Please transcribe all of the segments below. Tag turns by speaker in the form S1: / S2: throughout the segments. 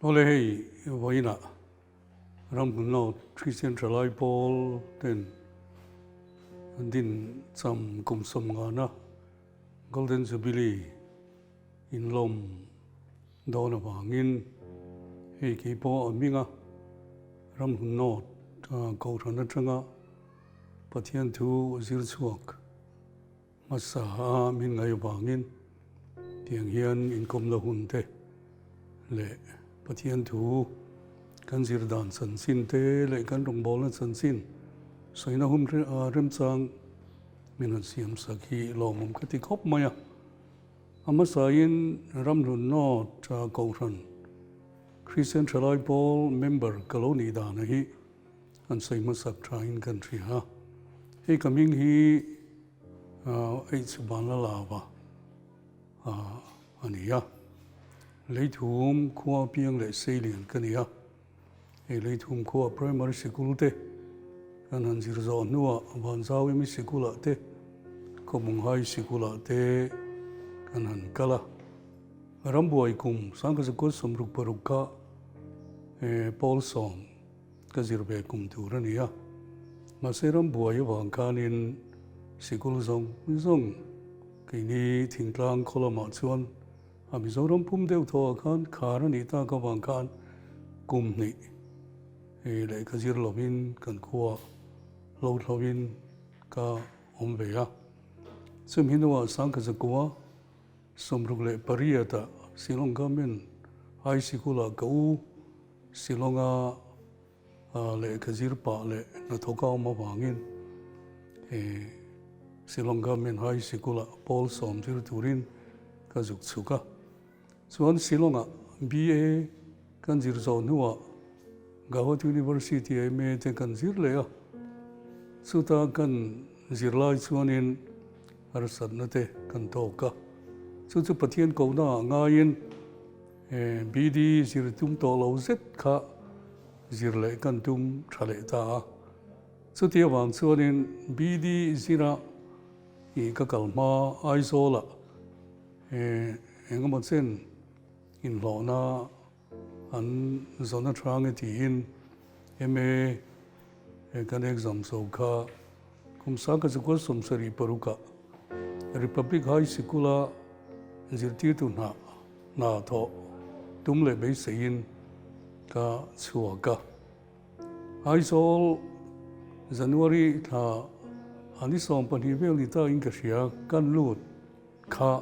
S1: Awle hei vawiinah Ramhmun North Christian Thalai Pawl ten an din cham kum sawmngana Golden Jubilee inlawm dawn avangin hei kei pawh a hminga Ramhmun North Kohhran atanga Pathian thu zir chhuak hmasa a min ngaih avangin tiang hian inkawmna hun te leh Pathian thu kan zir dan chanchin te leh kan rawngbawlna chanchin sawina hun remchang min han siam sak hi lawmawm ka ti khawp mai a. A hmasain Ramhlun North Kohhran Christian Thalai Pawl member ka lo nih dana hi an sawi hmasak thain kan hria a. Hei ka hming hi H Vanlalava a ni a. Leithum khua piang leh seilian ka ni a. Hei Leithum khua primary sikul te kan han zir zawh hnuah Vanzauemi sikulah te Khawbung High Sikulah te kan han kal a. Rambuai kum Sangkazakua 66 kha Pawl sawm Ka zir ve kum tur a ni a, mahse ram buai avang khanin sikul zawng zawng keini thingtlang khaw lamah chuan a Mizoram pum deuh thawhah khan khar a nih tak avang khan kum hnih lehkha zir lovin kan khua hlo hloin ka awm ve a. Chumi hnuah Sangkazakua 68 ah Shillong Government High Sikul-ah ka u Shillong-a lehkha zir pah leh hnathawk a awm avangin Shillong Government High Sikul-ah pawl sawm zir turin ka zuk chhuk a. Chuan Shillong-ah BA kan zir zawh hnuah Gauhati University-a MA te kan zir leh a. Chuta kan zirlai chuanin harsatna te kan tawk a. Chu chu Pathian kohna ah ngaiin BD zir tum tawh lo zet kha zir leh kan tum tha leh ta a. Chuti avang chuanin BD zira ih ka kal hma Aizawlah engemaw chen inhlawhna an zawn atang e tiin MA kan exam zo kha kum 1976ah Republic High Sikula zirtirtu hna hna thawh tum leh beiseiin ka chhuak a. Aizawl January thla a ni 12 vel ni ta in ka hria, kan lut kha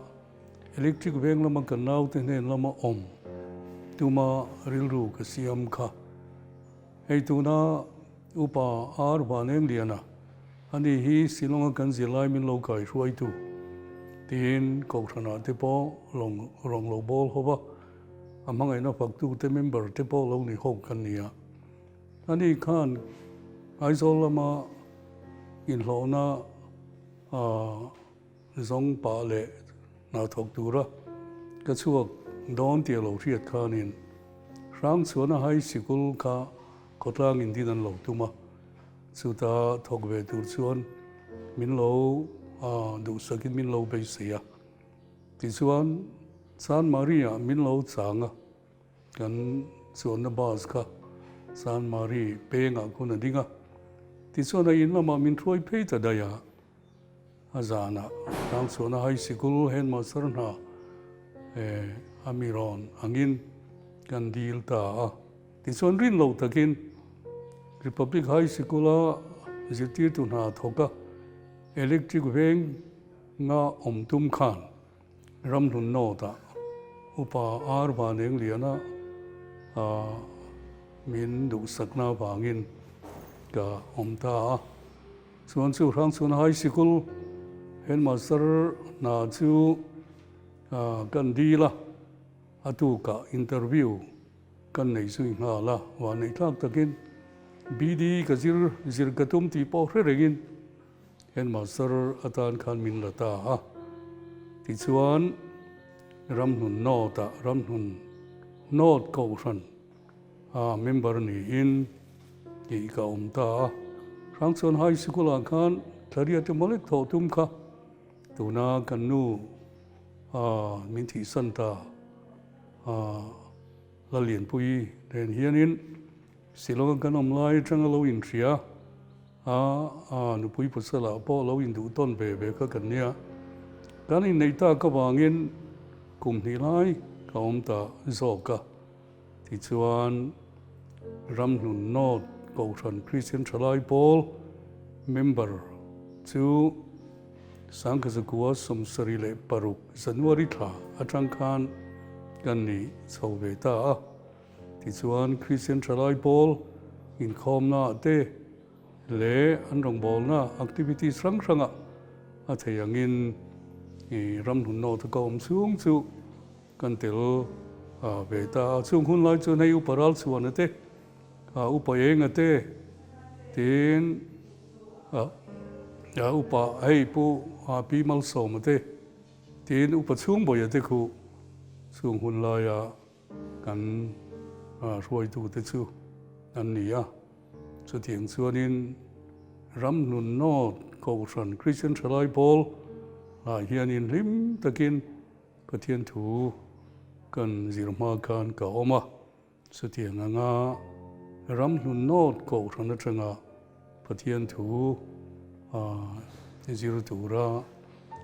S1: electric veng lama kan naute hnen lama awm tuma rilru ka siam kha. Hei tuna upa Ar Vanengliana ani hi Shillong-a kan zirlai min lo kai hruaitu tiin Kohhranah te pawh rawng lo bawl ho va, a hmangaihna faktute member te pawh lo ni ho kan ni a. Ani khan Aizawl lama inhlawhna zawng pah leh hna thawk tura ka chhuak dawn tih a lo hriat khanin Hrangchhuana High Sikul kha khawtlang indin an lo tum a, chuta thawk ve tur chuan min lo duhsakin min lo beisei a. Tichuan San Maria min lo chang a, kan chuanna bus kha San Mari pengah khun a ding a. Tichuan a in lamah min hruai phei ta daih a. A zanah Hrangchhuana High Sikul headmaster hna a mi rawn angin kan dil ta a. Tichuan rin lo takin Republic High Sikula zirtirtu hna thawk a, electric veng nga awm tum khan Ramhlun North-ah Upa Ar Vanengliana min duhsakna avangin ka awm ta a. Chuan chu Hrangchhuan High Sikul headmaster hna chu kan dil a, a tukah interview kan nei zui nghal a, vanneihthlak takin BD ka zir zir ka tum tih pawh hre rengin headmaster atan khan min la ta a. Tichuan Ramhlun North-ah Ramhlun North Kohhran a member niin tih ka awm ta a. Hrangchhuan High Sikul-ah khan Thlaria te mawlek thawh tum kha tuna kan nu min thihsan ta a. Lallianpuii nen hianin Shillong-a kan awm lai atanga lo inhria a, a nupui pasala pawh lo induh tawn ve ve kha kan nia. Kan inneih tak avangin kum hnih lai ka awm ta zawk a. Tichuan, Ramhlun North Kohhran Kristian Thalai Pawl member chu Sangkhazakua 76 January thla atang khan kan ni chho ve ta a. Tichuan, Kristian Thalai Pawl inkhawmna te leh an rawngbawlna activities hrang hrangah a thei angin Ramhlun North a ka awm chhung chu Kan tel ve ta a, chung hun lai chuan hei upa Ralchhuana te, upa Enga te, tin upa hei Pu Pi Malsawma te, tin upa Chhungbawia te khu chung hun laia kan hruaitute chu an ni a. Chutiang chuanin Ramhlun North Kohhran Christian Thalai Pawl ah hianin hlim takin Pathian thu kan zir hma khan ka awm a, chutiang anga Ramhlun North Kohhran atanga Pathian thu zir tura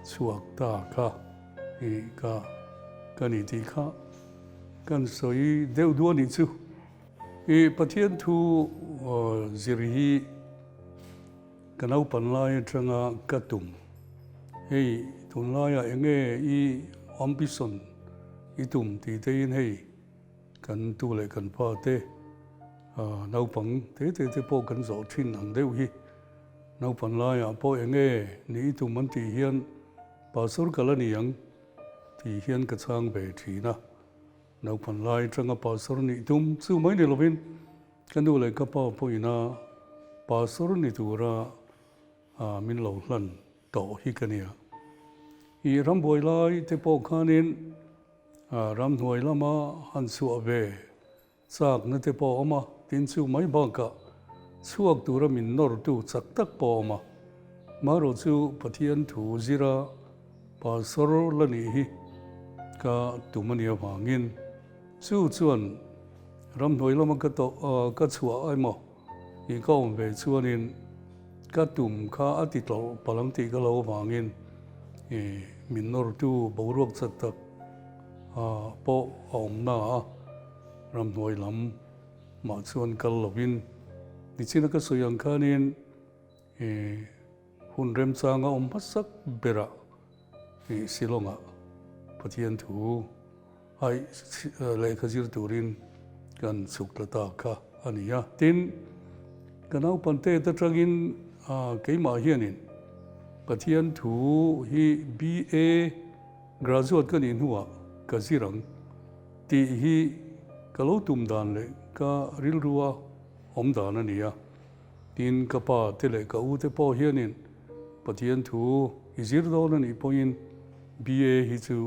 S1: chhuak ta kha i ka ka ni tih kha kan sawi deuh duh a nih chu. I Pathian thu zir hi Ka naupan lai atanga ka tum. Hei tunlaiah enge i ambition i tum tih te in hei kan tu leh kan pa te naupang te te te pawh kan zawh thin ang deuh hi. Naupan laiah pawh enge ni i tum an tih hian pastor ka la ni ang tih hian ka chhang ve thin a. Naupan lai atanga pastor nih tum chu mai ni lovin Ka nu leh ka pa pawhin a pastor ni tura min lo hlan tawh hi ka nia. I rambuai lai te pawh khanin ramhnuai lama han chhuah ve chakna te pawh a awm a, tin chu mai bakah chhuak tura min nawrtu chak tak pawh a awm a. Marawh chu Pathian thu zira pastor la nih hi ka tum a nih avangin chu chuan Ramhnuai lama ka tawh ka chhuah emaw tih ka awm ve chuanin ka tum kha a ti tlawh palh ang tih ka lo avangin min nawrtu boruak chak tak pawh a awm na a, ramhnuai lam mah chuan kal lovin nichina ka sawi ang khanin hun remchanga awm hmasak berah Shillong-ah Pathian thu ai lehkha zir turin kan chhuk tla ta kha a ni a. Tin, ka naupangte atangin keimah hianin Pathian thu hi BA graduate ka nih hnuah ka zir ang tih hi ka lo tum dan leh ka rilrua awm dan a ni a. Tin, ka pa te leh ka u te pawh hianin Pathian thu i zir dawn a nih pawhin BA hi chu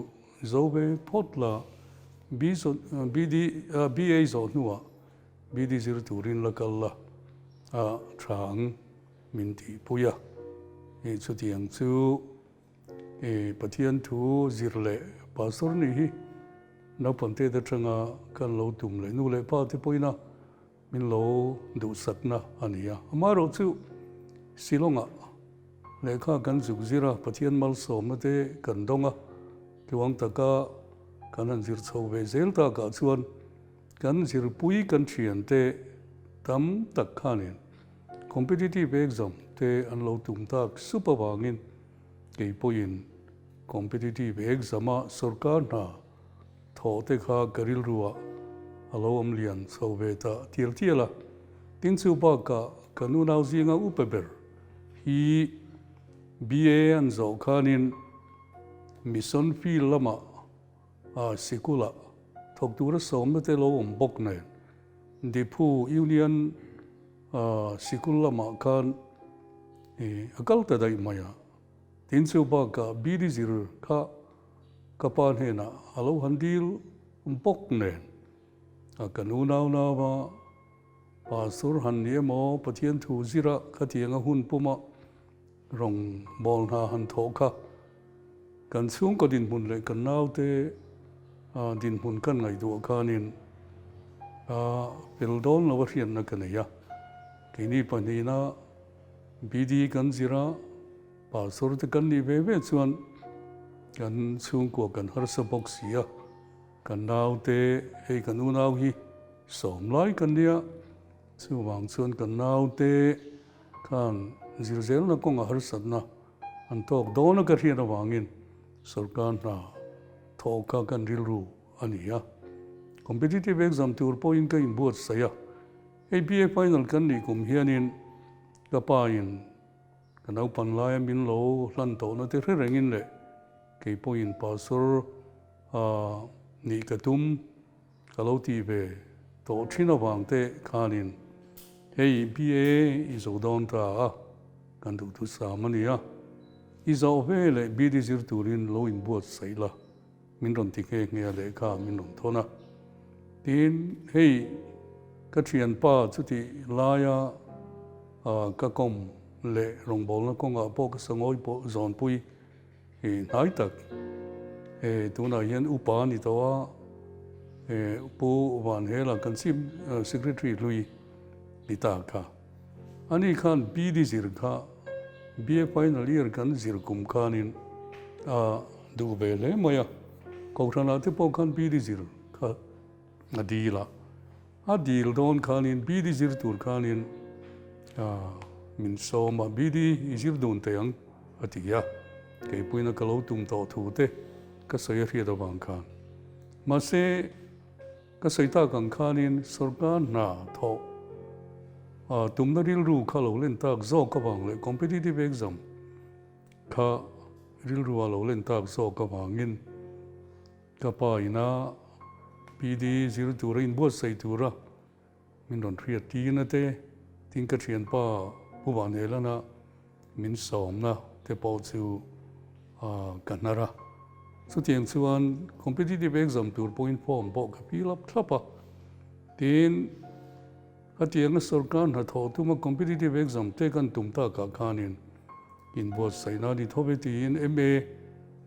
S1: zo ve phawt la, BD, BA zawh hnuah BD zir turin la kal la, a tha ang min tihpui a. Chutiang chu Pathian thu zir leh pastor nih hi naupangte te atanga kan lo tum leh nu leh pa te pawhin a Min lo duhsakna a ni a. Amaherawh chu Shillong-ah lehkha kan zuk zir a, Pathian malsawmna te kan dawng a, tluang taka kan han zir chho ve zel takah chuan kan zirpui kan thiante tam tak khanin competitive exam te an lo tum tak sup avangin kei pawhin competitive exam-a sorkar hna Thaw te kha ka rilruah a lo awm lian chho ve ta tial tial a. Tin chu bakah ka nunau zinga upa ber hi BA an zawh khanin Mission Field lamah sikulah thawk tura sawmna te lo awm bawk nen Diphu Union sikul lamah khan a kal ta daih mai a. Tin chu bakah BD zir kha Ka pa hnenah a lo han dil bawk nen a kan unau nau a, Pastor han ni emaw Pathian thu zira khatianga hun puma rawn bawl hna han thawh kha kan chhungkaw dinhmun leh kan naute dinhmun kan ngaihtuah khanin A fel dawn lo a hriatna ka nei a, keini pahnihna BD kan zir a, Pastor te kan nih ve ve chuan kan chhungkua kan harsa bawk si a, kan naute hei kan unau hi sawm lai kan nia, chuvang chuan kan naute khan zir zelna kawnga harsatna an tawk dawn a ka hriat avangin sorkar hna thawhka kan rilru a ni a. Competitive exam tur pawhin ka inbuatsaih a, hei BA final kan nih kum hianin ka pa in Ka naupan laia min lo hlan tawhna te hre rengin leh kei pawhin pastor nih ka tum ka lo tih ve tawh thin avang te khanin hei BA i zo dawn ta a, kan duhthusam a ni a, i zawh ve leh BD zir turin lo inbuatsaih la. Min rawn ti nghe nghe a lehkha min rawn thawn a. Tin, hei ka thianpa chutih laia ka kawm leh rawngbawlna kawngah pawh ka sangawi pawh zawnpui hnai tak tunah hian upa a ni tawh a, Pu Vanhela kan Chief Secretary hlui ni ta kha. Ani khan BD zir kha BA final year kan zir kum khanin a duh ve hle mai a, Kohhranah te pawh khan BD zir kha a dil a, a dil dawn khanin BD zir tur khanin min sawm a, BD i zir dun teh ang a ti a, keipuina ka lo tum tawh thu te ka sawi a hriat avang khan. Mahse. Ka sawi tak ang khanin sorkar hna thawh tumna rilru kha lo len tak zawk avang leh competitive exam kha rilru a lo len tak zawk avangin ka pa ina PD zir tura inbuatsaih tura min rawn hriat tina te tin ka thianpa Pu Vanhelana Min sawmna te pawh chu ka hnar a. Chutiang chuan competitive exam tur pawhin form pawh ka fill up thlap a. Tin, hetianga sorkar hnathawh tuma competitive exam te kan tum takah khanin inbuatsaihna a ni tho ve tiin MA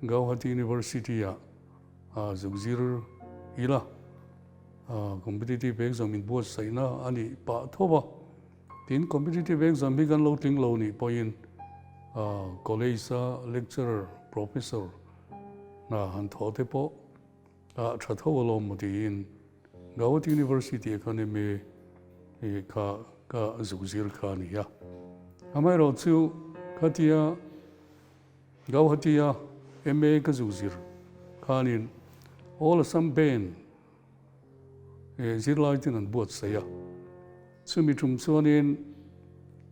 S1: Gauhati University-ah zuk zir ila competitive exam inbuatsaihna a nih pah tho va. Tin, competitive exam hi kan lo tling lo nih pawhin college-a lecturer, professor hna han thawh te pawh a tha tho alawm maw tiin Gauhati University-ah khan MA kha ka zuk zir kha a ni a. Amaherawhchu khatia Gauhati-a MA ka zuk zir khanin All Assam Band zirlai ten an buatsaih a. Chumi tum chuanin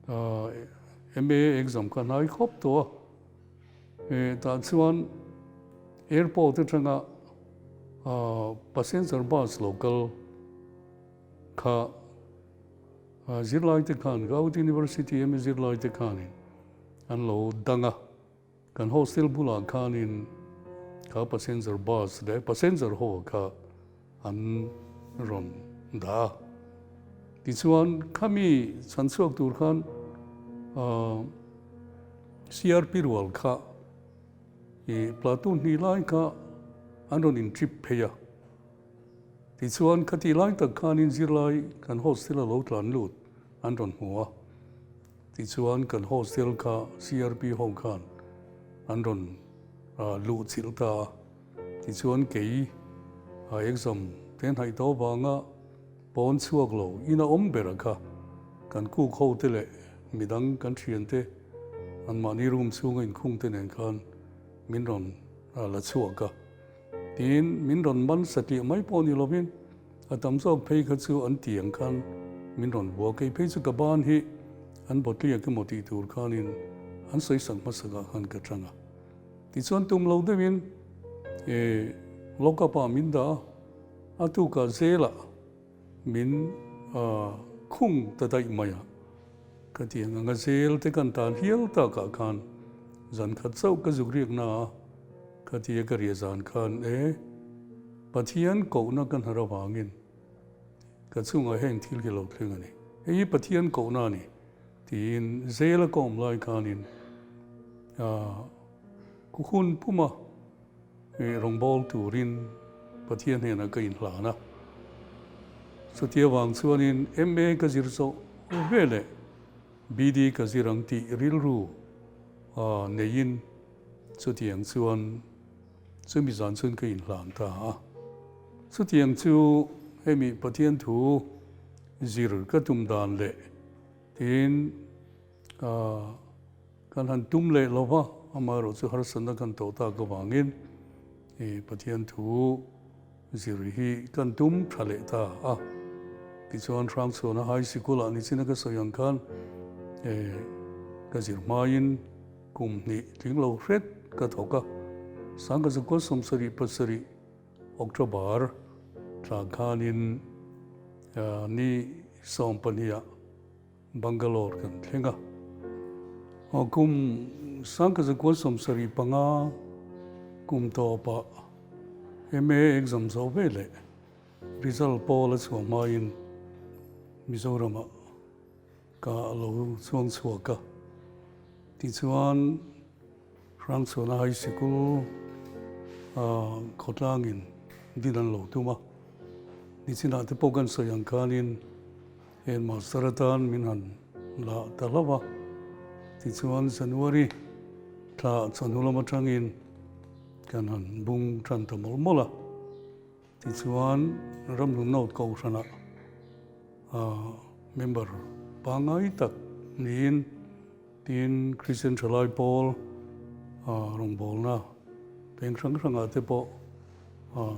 S1: MA exam kha hnai khawp tawh a, tah chuan airport atanga passenger bus lo kal kha zirlai te khan Gauhati University MA zirlai te khanin an lo dang a. Kan hostel bulah khanin kha passenger bus leh passenger ho kha an rawn dah a. Tichuan khami chhan chhuak tur khan CRP rual kha i platoon hnih lai kha an rawn in trip phei a. Tichuan khati lai tak khanin zirlai kan hostel a lo tlan lut an rawn hmu a. Tichuan kan hostel kha CRP ho khan an rawn luh chilh ta a, tichuan kei a exam te hnaih tawh vanga pawn chhuak lo in a awm ber kha kan cook ho te leh midang kan thian te an mahni room chhunga inkhung te nen khan min rawn la chhuak a. Tiin min rawn man satliah mai pawh ni lovin a tam zawk phei kha chu an ti ang khan min rawn bua. Kei phei chu ka ban hi an bawtliak emaw tih tur khanin an sawi sak hmasakah khan ka chang a. Tichuan tum lo deuhin lock up ah min dah a, a tukah zelah min khung ta daih mai a. Ka ti ang anga zel te kan tan hial takah khan zan khat chauh ka zuk riakna a. Ka ti a ka riah zan khan e, Pathian kohna ka hnar avangin ka chungah heng thil hi lo thleng a ni. Hei hi Pathian kohna a ni tiin zela ka awm lai khanin ku hun puma rawngbâwl turin Pathian hnenah ka inhlan a. Chuti avang chuanin MA ka zir zawh veleh BD ka zir ang tih rilru neiin chutiang chuan chumi zan chuan ka inhlan ta a. Chutiang chu hemi Pathian thu zir ka tum dan leh tiin kan han tum leh lo va, amaherawhchu harsatna kan tawh tak avangin Pathian thu zir hi kan tum tha leh ta a. Tichuan Hrangchhuana High Sikul ah nichina ka sawi ang khan ka zir hmain kum hnih tling lo hret ka thawk a, Sangkazakua 77 October thla khanin ni 12 ah Bangalore kan thleng a. Kum 1975 kum tawpah MA exam zawh veleh result pawl a chhuah hmain Mizoramah ka lo chuang chhuak a. Tichuan Hrangchhuana High Sikul khawtlangin din an lo tum a. Nichinah te pawh kan sawi ang khanin Headmaster atan min han la ta hlauh a, tichuan January thla chawhnu lam atangin kan han bung tan ta mawlh mawlh a, tichuan Ramhlun Note Kohhranah member pangngai tak niin tin Christian Thalai Pawl rawngbawlna peng hrang hrangah te pawh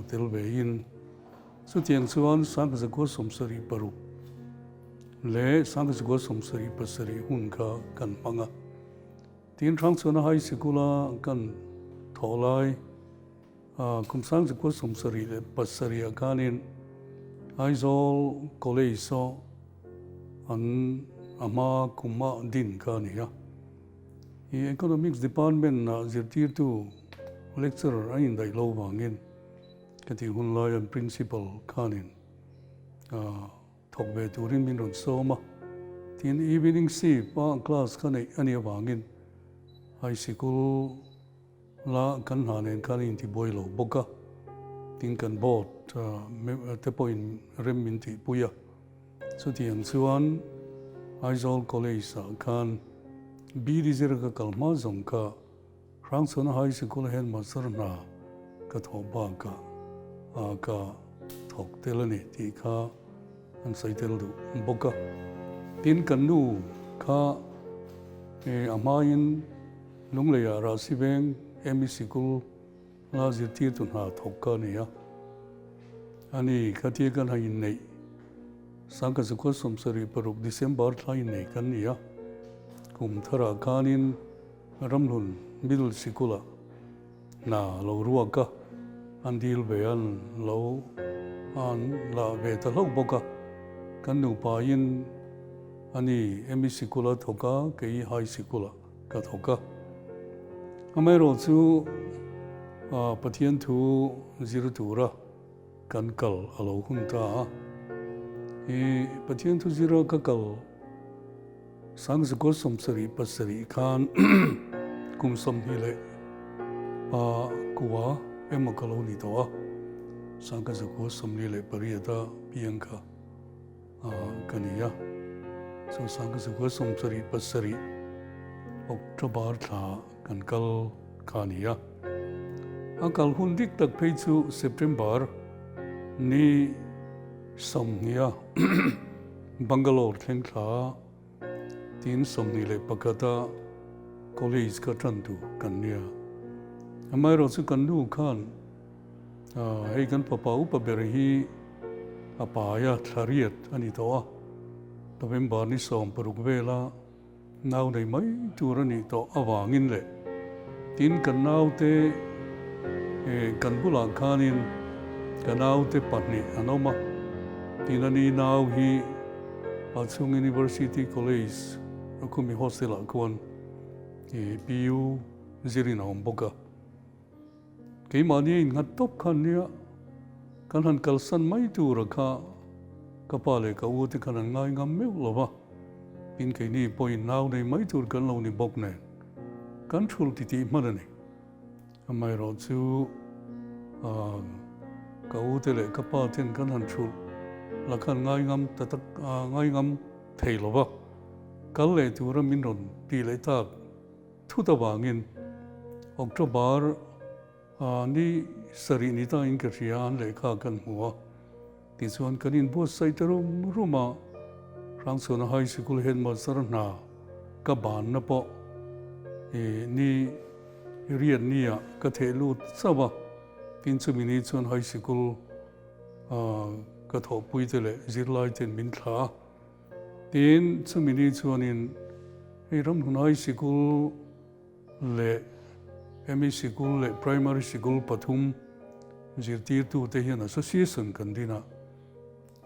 S1: tel vein Chutiang chuan 1976 leh 1977 hun kha kan hmang a. Tin Hrangchhuana High Sikula kan thawh lai kum 1977 ah khanin Aizawl College aw an a hma kuma din kha a ni a. I Economics Department ah zirtirtu lecturer a indaih lo vangin Ka tih hun lai an principal khanin thawk ve turin min rawn sawm a, tin evening shift a class ka neih a nih avangin high sikul la kan hna nen khan a intibuai lo bawk a, tin kan board te pawhin rem min tihpui a, chutiang chuan Aizawl College ah khan BD zira ka kal hma zawng kha Hrangchhuana High Sikul headmaster hna ka thawh bakah ka thawk tel a ni tih kha an sawi tel duh bawk a. Tin, kan nu kha a hmain Lungleiah Rahsi Veng ME Sikul la zirtirtu hna thawk ka ni a. Ani khatia kan han inneih 1976 December thla inneih kan ni a. Kum tharah khanin Ramhlun Middle Sikula hna lo ruak a, an dil ve an lo an la ve ta hlauh bawk a. Kan nupain ani ME Sikula thawk a, kei High Sikula ka thawk a. Amaherawh chu Pathian thu zir tura kan kal a lo hun ta a. I Pathian thu zira ka kal 1977 khan kum 29 emaw ka lo ni tawh a, 1948 a piang kha ka ni a. Chu 1977 October thla kan kal kha a ni a. A kal hun dik tak phei chu September ni 20 a Bangalore thleng thla tin 21 a college ka tan tur kan nia. Amaherawh chu kan nu khan hei kan fapa upa ber hi a paia thla riat a ni tawh a, November ni 16 vela Nau nei mai tur a nih tawh avangin leh tin kan naute kan bulah khanin ka naute pahnih an awm a, tin a ni nau hi Pachhung University College a khumi hostel ah khuan PU zirin a awm bawk a. Keimahni a innghat tawp khan nia, kan han kalsan mai tura kha ka pa leh ka u te khan an ngai ngam meuh lo va, tin keini pawhin nau nei mai tur kan lo ni bawk nen kan thul titih hman a ni. Amaherawh chu ka u te leh ka pa ten kan han thulh la khan ngai ngam ta tak ngai ngam thei lo va, kal leh tura min rawn tih leh tak thut avangin October ni sarih ni tain ka hria an lehkha kan hmu a, tichuan kan inbuatsaih ta rum rum a, Hrangchhuana High Sikul Headmaster hna ka banna pawh ni riat nia ka theh lut chauh a, tin chumi ni chuan High Sikul ka thawhpui te leh zirlai ten min thlah a, tin chumi ni chuanin hei Ramhlun High Sikul leh ME Sikul leh Primary Sikul pathum zirtirtu te hian Association kan din a,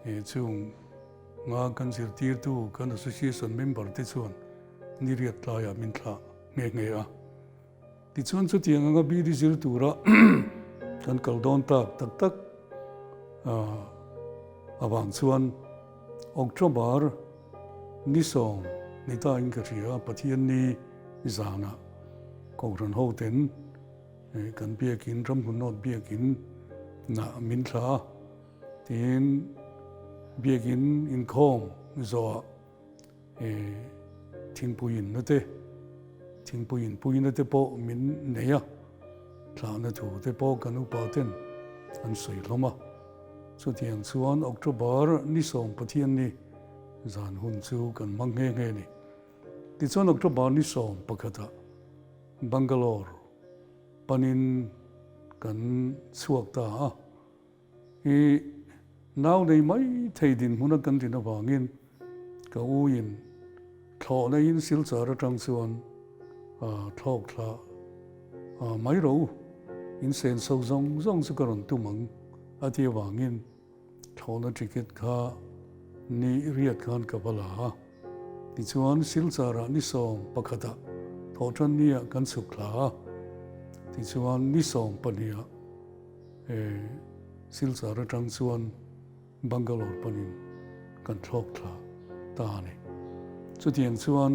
S1: he chung nga kan zirtirtu kan Association member te chuan ni riat tlaiah min thlah nghe nghe a. Tichuan chutiang anga bidi zir tura kan kal dawn tak tak tak avang chuan October ni sawm ni tain ka hria a, Pathian ni zanah Kohhran hoten kan biakin Ramhun North biakin nah min thla a, tiin biakin inkhawm zawhah Thingpui inna te, thingpui inpuina te pawh min nei a, thlahna thu te pawh kan upa ten an sawi hlawm a. Chutiang chuan October ni sawm Pathian ni zan hun chu kan hmang nghe nghe a ni. Tichuan October ni sawm pakhatah Bangalore panin kan chhuak ta a. I nau nei mai thei dinhmun a kan din avangin ka u in thlawhna in Silchar atang chuan thlawk thla mai ro in sen so zawng zawng chu ka rawn tum ang a ti avangin thlawhna ticket kha ni riat khan ka va la a. Tichuan Silchar ah ni sawm pakhatah thawhtan ni ah kan chhuk thla a, tichuan ni sawm pahnih ah Silchar atang chuan Bangalore panin kan thlawk thla ta a ni. Chutiang chuan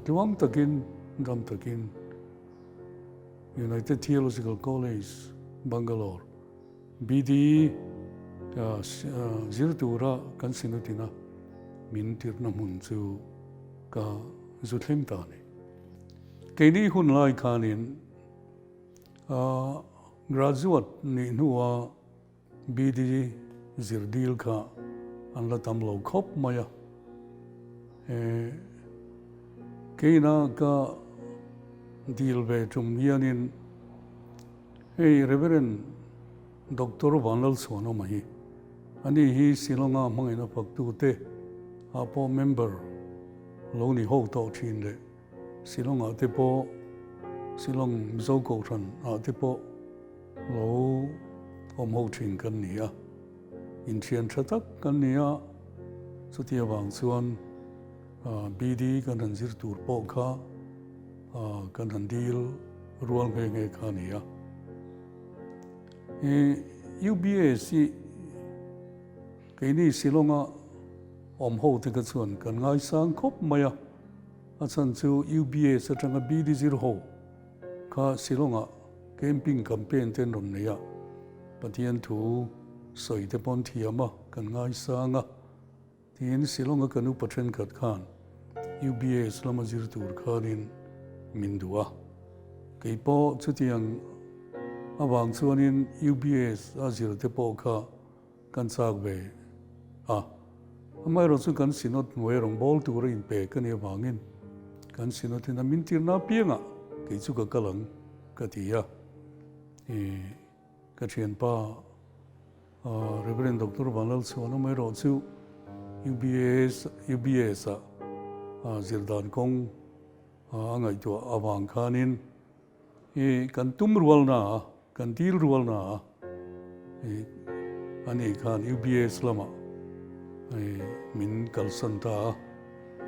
S1: tluang takin, dam takin United Theological College, Bangalore, BD zir tura kan Synod-ina min tirhna hmun chu ka zu thleng ta a ni. Keini hun lai khanin Graduate nih hnua BD zir dil kha an la tam lo khawp mai a. Keina ka dil ve tum hianin hei Reverend Doctor Vanlalchhuanawma hi ani hi Shillonga hmangaihna faktute ah pawh member lo ni ho tawh thin leh Shillong ah te pawh Shillong Mizo Kohhran ah te pawh lo awm ho thin kan ni a, inthian tha tak kan ni a, chuti avang chuan BD kan han zir tur pawh kha kan han dil rual nghe nghe kha a ni a. UBS hi keini Shillong a awm ho te kha chuan kan ngaisang khawp mai a. A chhan chu UBS atanga BD zir ho kha Shillong-ah camping campaign te an rawn nei a, Pathian thu sawi te pawn thiam a kan ngaisang a, tiin Shillong-a kan upa thenkhat khan UBS lama zir tur khanin min duh a. Kei pawh chutiang avang chuanin UBS a zir te pawh kha Kan chak ve a, amaherawh chu kan Synod hnuai rawngbâwl tura inpek a nih avangin kan Synod in a min tirna apiangah kei chu ka kal ang ka ti a. I ka thianpa Reverend Doctor Vanlalchhuan amaherawh chu UBS UBS ah zirdan kawng a ngaihtuah avang khanin I kan tum rualna a, kan dil rualna a, i ani khan UBS lamah i min kalsan ta a,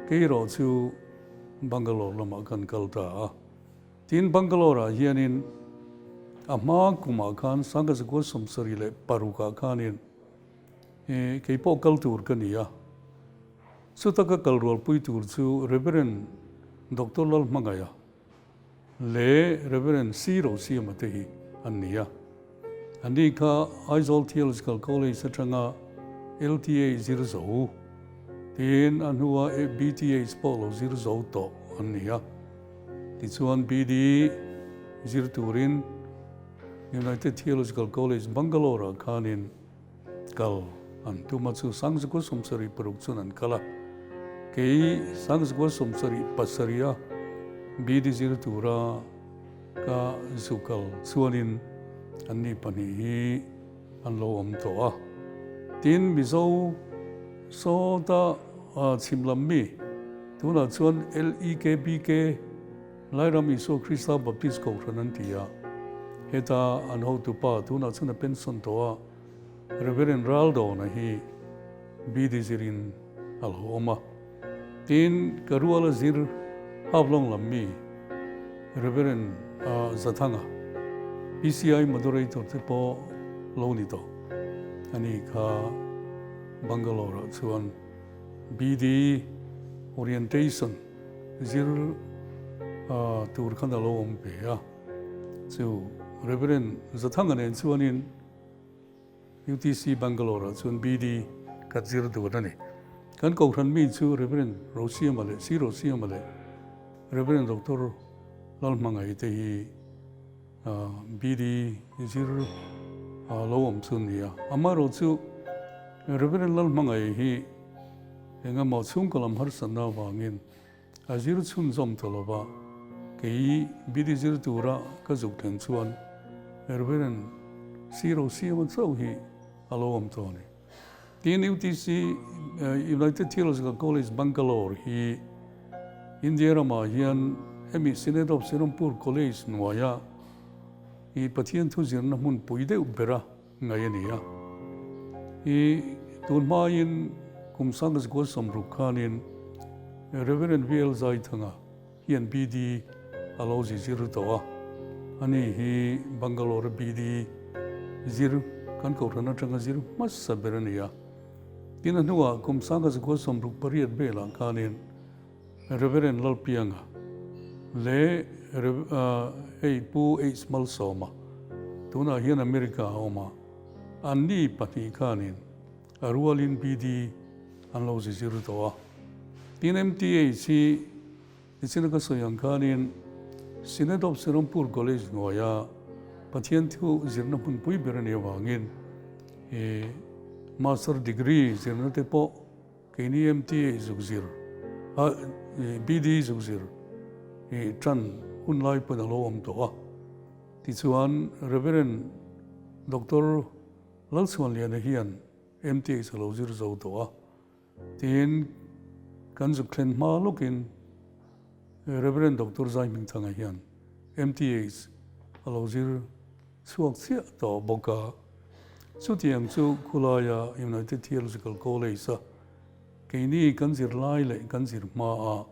S1: kei erawh chu Bangalore lamah kan kal ta a. Tin, Bangalore ah hianin a hma kumah khan Sangkazakua sawmsarih leh parukah khanin i kei pawh kal tur ka ni a. Chuta ka kal rualpui tur chu Reverend Doctor Lalhmangaia, leh Rev. C. Rosiama te hi an ni a. Ani kha Aizawl Theological College atanga LTA zir zo, tin a hnua BTH pawh lo zir zo tawh an ni a. Tichuan BD zir turin United Theological College Bangalore ah khanin kal an tum a, chu Sangzikua 76 chuan an kal a. Kei Sangzikua 77 a BD zir tura ka zu kal chuanin anni pahnih hi an lo awm tawh a. Tin, Mizo sawta chhim lam mi tunah chuan LEKBK, Lairam Isua Krista Baptist Kohhran an ti a. Heta an hotupa tunah chuan a pension tawh a, Reverend Raldawna hi BD zirin a lo awm a. Tin, ka ruala zir Haflong lam mi Reverend Zathanga, PCI Moderator te pawh lo ni tawh a ni kha Bangalore ah chuan BD Orientation zir tur khan a lo awm ve a. Chu Reverend Zathanga nen chuanin UTC Bangalore ah chuan BD ka zir dun a ni. Kan kohhran mi chu Rev. Rosiama leh Si Rosiama leh Rev. Doctor Lalhmangaih te hi BD zir lo awm chu ni a. Amaherawh chu Rev. Lalhmangaih hi engemaw chhungkaw lam harsatna avangin A zir chhunzawm ta lo va, kei BD zir tura ka zuk thlen chuan Reverend Siro Siama chauh hi a lo awm tawh a ni. Tin, UTC, United Theological College, Bangalore hi India ramah hian hemi Synod of Serampore College hnuaia i Pathian thu zirna hmun pui deuh bera ngaih a ni a. I tun hmain kum sangzikua 60 khanin Reverend VL Zaithanga hian BD a lo zi zir tawh a. Ani hi Bangalore BD zir kan kohhran atanga zir hmasa ber a ni a. Tin a hnuah kum sangzikua 68 velah khanin Reverend Lalpianga leh Rev hei Pu H Malsawma tunah hian America a awm a, anni pahnih khanin a rualin BD an lo zizir tawh a. Tin MTH hi nichina ka sawi ang khanin Synod of Serampore College hnuaia Pathian thu zirna hmunpui ber a nih avangin Master Degree zirna te pawh Keini MTA zuk zir a BD zuk zir i tan hun lai pawn a lo awm tawh a. Tichuan Reverend Doctor Lalchhuanliana hian MTH a lo zir zo tawh a. Tin, kan zuk thlen hma lawkin Reverend Doctor Zaihmingthanga hian MTH a lo zir chhuak chiah tawh bawk a. Chutiang chu khulaia United Theological College-a keini kan zirlai leh kan zir hmaa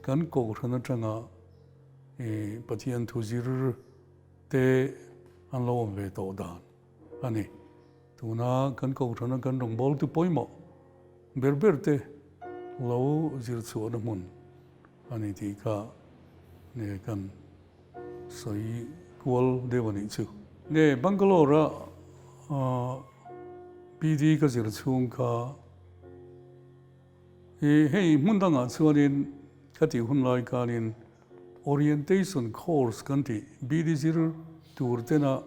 S1: kan kohhran atanga Pathian thu zir te an lo awm ve tawh dan a ni. Tuna kan kohhrana kan rawngbawltu pawimawh ber ber te lo zir chhuahna hmun a ni tih kha nge kan sawi kual deuh a nih chu. Nge Bangalore a BD ka zir chhung kha i hei hmun dangah chuanin ka tih hun lai khanin orientation course kan tih BD zir tur tena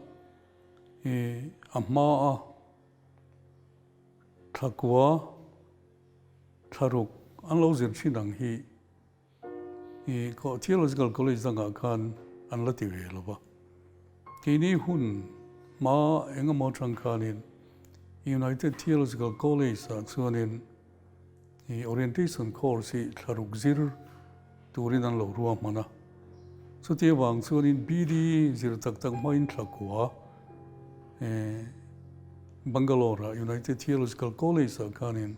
S1: i a hma a thlakua thlaruk an lo zir thin ang hi I Theological College dangah khan an la ti ve lo va. Keini hun hma engemaw atang khanin United Theological College ah chuanin i orientation course hi thlaruk zir turin an lo ruahman a. Chuti avang chuanin BD zir tak tak hmain thlakua Bangalore ah United Theological College ah khanin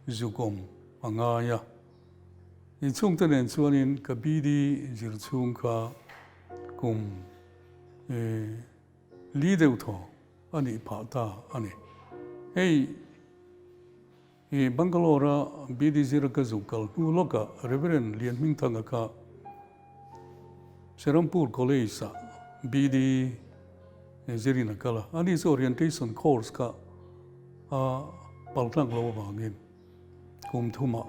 S1: zukawm a ngai a. Inchhungte nen chuanin ka BD zir chhung kha kum li deuh thaw a nih phah ta a ni. Hei i Bangalore-a BD zira ka zuk kal hnu lawkah Reverend Lianhmingthanga kha Serampore College-ah BD zirin a kal a. Ani chu orientation course kha a. paltlang lo avangin kum thumah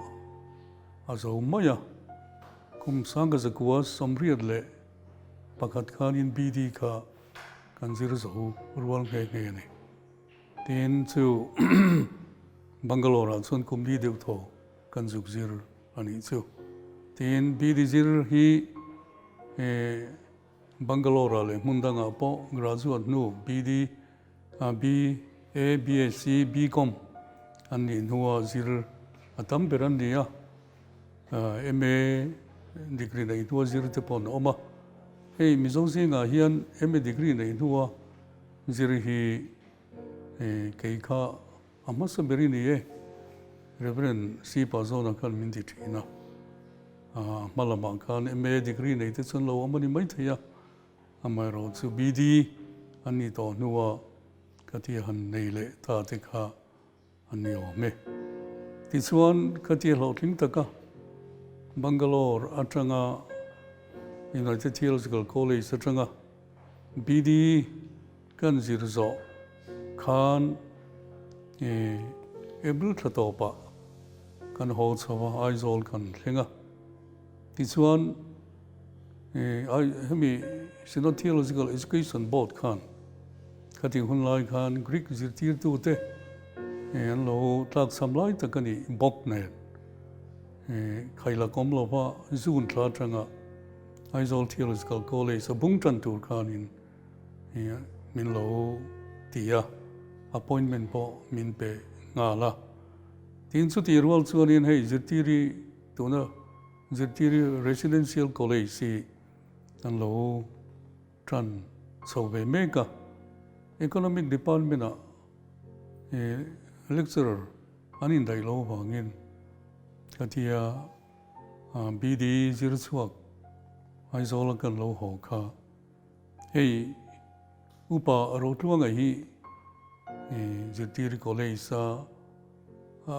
S1: a zo mai a. Kum sangka zakua 81 khanin BD kha kan zir zo rual nghe nghe a ni. Tin chu Bangalore ah chuan kum li deuh thaw kan zuk zir a nih chu. Tin BD zir hi Bangalore ah leh hmun dangah pawh graduate hnu BD, BA, BSc, BCom an nih hnua zir a tam ber an ni a. MA degree neih hnua zir te pawh an awm a. Hei Mizo zingah hian MA degree neih hnua zir hi kei kha a hmasa ber i ni e. Reverend C Pazawna khan min ti thin a. Hma lamah khan MA degree nei te chuan lo awm a ni maithei a. Amaherawh chu BD an nih tawh hnua ka ti han nei leh ta te kha a ni awm e. Tichuan ka ti hlawhtling tak a, Bangalore atanga United Theological College atanga BD kan zir zawh khan April thla tawpah kan haw chho a, Aizawl kan thleng a. Tichuan hemi Synod Theological Education Board khan khatih hun lai khan Greek zirtirtute an lo tlakcham lai tak a nih bawk nen khailak awm lova June thla atanga Aizawl Theological College a bung tan tur khanin min lo ti a, appointment pawh min pe nghal a. Tin chutih rual chuanin hei zirtiri Tuna Zirtiri Residential College hi an lo tan chho ve mek a, Economic Department-ah lecturer an indaih lo avangin khatia BD zir chhuak Aizawla kan lo haw kha hei Upa Rotluanga hi Zirtiri College-a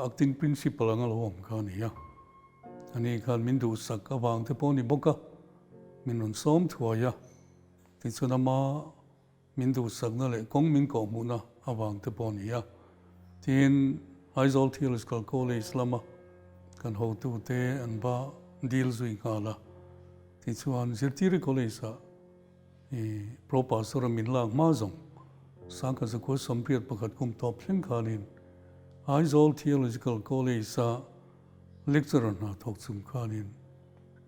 S1: Acting Principal anga lo awm kha a ni a. Ani khan min duhsak avang te pawh a ni bawk a, min rawn sawm thuai a. Tichuan ama min duhsakna leh kawng min kawhhmuhna avang te pawh a ni a. Tin, Aizawl Theological College lama kan hotute an va dil zui nghal a. Tichuan Zirtiri College-ah I Pro Pastor a min lak hma zawng Sangkhat Zakua 81 kum tawp thleng khanin Aizawl Theological College a lecturer hna thawk chung khanin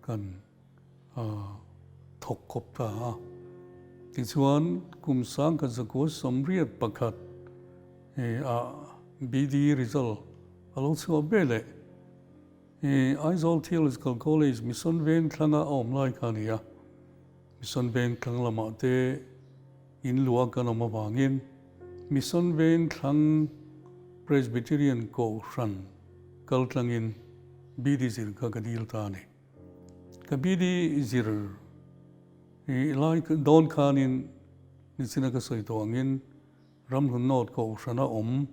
S1: kan thawk khawp ta a. Tichuan kum 1981 ah BD result a lo chhuah ve leh. I Aizawl Theological College Mission Vengthlanga a awm lai kha a ni a. Mission Vengthlang lamah te in luah kan awm avangin Mission Vengthlang Presbyterian Kohhran kal tlangin BD zir kha ka dil ta a ni. Ka BD zir lai dawn khanin nichina ka sawi tawh angin Ramhlun North Kohhrana awm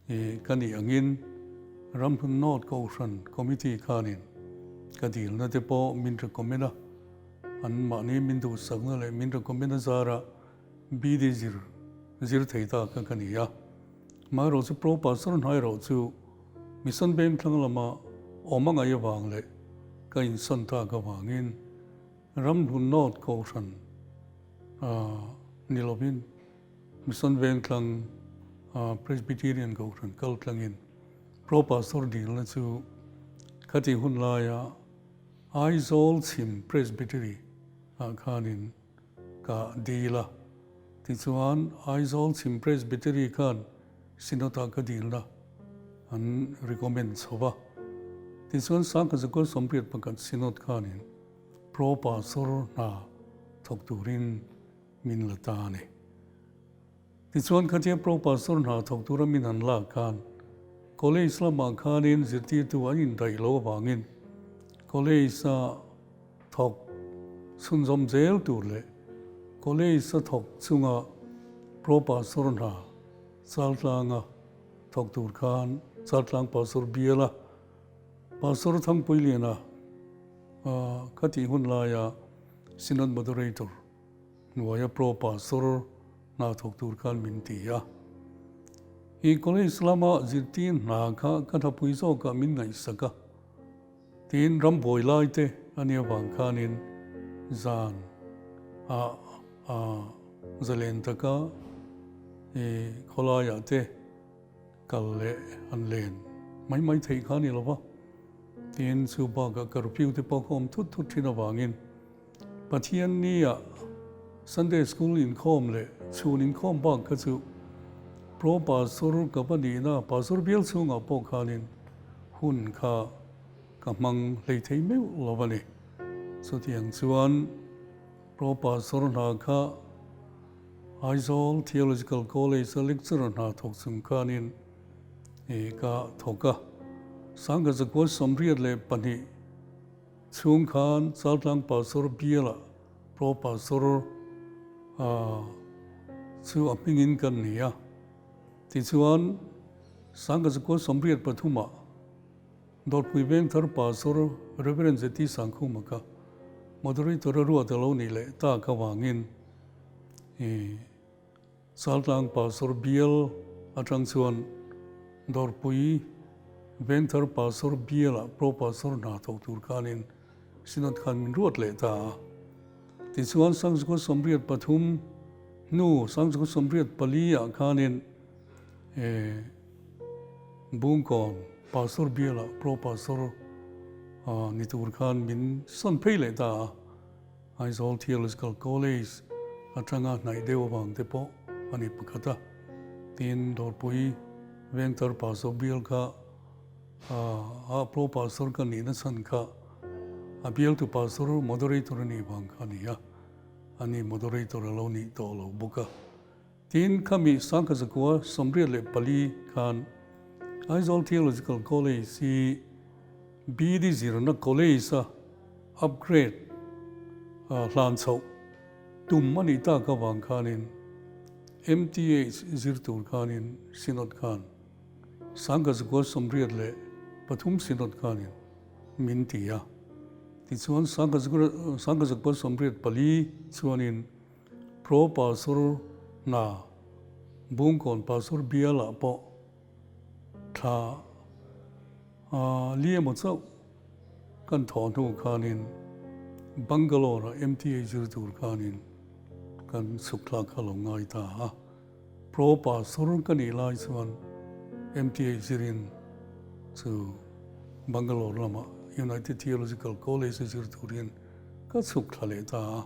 S1: i ka nih angin Ramhlun North Kohhran Committee khanin ka dilna te pawh min recommend a, an mahni min duhsakna leh min recommend a zarah BD zir zir thei ta kha ka ni a. Amaherawh chu Pro Pastor hnairawh chu Mission Vengthlang lama awm a ngaih avang leh ka insawn tak avangin Ramhlun North Kohhran ni lovin Mission Vengtlang Presbyterian Kohhran kal tlangin Pro Pastor dilna chu khatih hun laia Aizawl Chhim Presbytery ah khanin ka dil a. Tichuan Aizawl Chhim Presbytery khan Synod ah ka dilna an recommend chho va. Tichuan 1981 Synod khanin Pro Pastor hna thawk turin min la ta a ni. Tichuan khatia Pro Pastor hna thawk tura min han lak khan College lamah khanin zirtirtu an indaih lo avangin College-a thawk chhunzawm zel tur leh College-a thawk chunga Pro Pastor hna Chaltlanga thawk tur khan Chaltlang Pastor biala Pastor Thangpuiliana khatih hun laia Synod Moderator hnuaia Pro Pastor hna thawk tur khan min ti a. I college lama zirtir hna kha ka thapui zawkah min ngaihsak a, tiin rambuai lai te a nih avang khanin zan ah a zalen taka i khawlaiah te kal leh an len mai mai theih kha a ni lo va, tiin chu bakah curfew te pawh kha awm thut thut thin avangin Pathian nia Sunday School inkhawm leh chhun inkhawm bak kha chu Pro Pastor ka va nihna Pastor bial chhungah pawh khanin hun kha ka hmang hlei thei meuh lo a ni. Chutiang chuan Pro Pastor hna kha Aizawl Theological College a lecturer hna thawk chung khanin ka thawk a. Sangha zakua 82 Chhung khan Chaltlang Pastor bialah Pro Pastor chu a hmingin kan ni a. Tichuan, Sangha zakua 83 ah Dawrpui Vengthar Pastor Rev. ZT Sangkhuma kha Moderator a ruat a lo nih leh tak avangin Chaltlang Pastor bial atang chuan Dawrpui Vengthar Pastor bialah Pro Pastor hna thawk tur khanin Synod khan min ruat leh ta a. Tichuan Sangzukua 83 hnu Sangzukua 84 ah khanin Bungkawn Pastor bialah Pro Pastor ni tur khan min sawn phei leh ta a. Aizawl Theological College atanga hnaih deuh avang te pawh a ni pakhat a. Tin, Dawrpui Vengthar Pastor bial kha a Pro Pastor ka nihna chhan kha a bialtu Pastor Moderator a nih vang kha a ni a, ani Moderator a lo nih tawh lo bawk a. Tin, khami 1984 khan Aizawl Theological College hi BD zirna college a upgrade hlan chhoh tum a nih tak avang khanin MTH zir tur khanin Synod khan 1983 Synod khanin min ti a. Tichuan 1984 chuanin Pro Pastor hna Bungkawn Pastor bialah pawh thla li emaw chauh kan thawh hnu khanin Bangalore-a MTA zir tur khanin kan chhuk thlak kha lo ngai ta a. Pro Pastor ka nih lai chuan MTA zirin chu Bangalore lamah United Theological College-a zir turin ka chhuk thla leh ta a.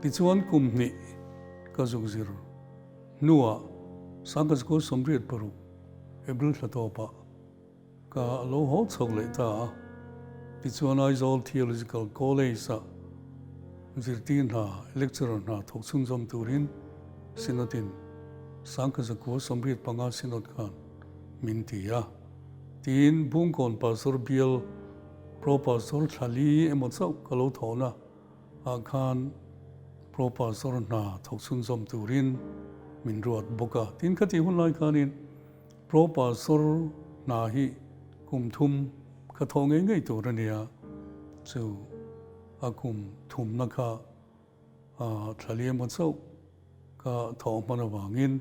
S1: Tichuan kum hnih ka zuk zir hnuah 1986 April thla tawpah ka lo haw chho leh ta a. Tichuan Aizawl Theological College-ah zirtir hna, lecturer hna thawk chhunzawm turin Synod-in 1985 Synod khan min ti a. Tiin Bungkawn Pastor bial Pro Pastor thla li emaw chauh ka lo thawhna ah khan Pro Pastor hna thawk chhunzawm turin min ruat bawk a. Tin khatih hun lai khanin Pro Pastor hna hi kum thum ka thawh ngei ngei tur a nia, chu a kum thumna kha thla li emaw chauh ka thawh hman avangin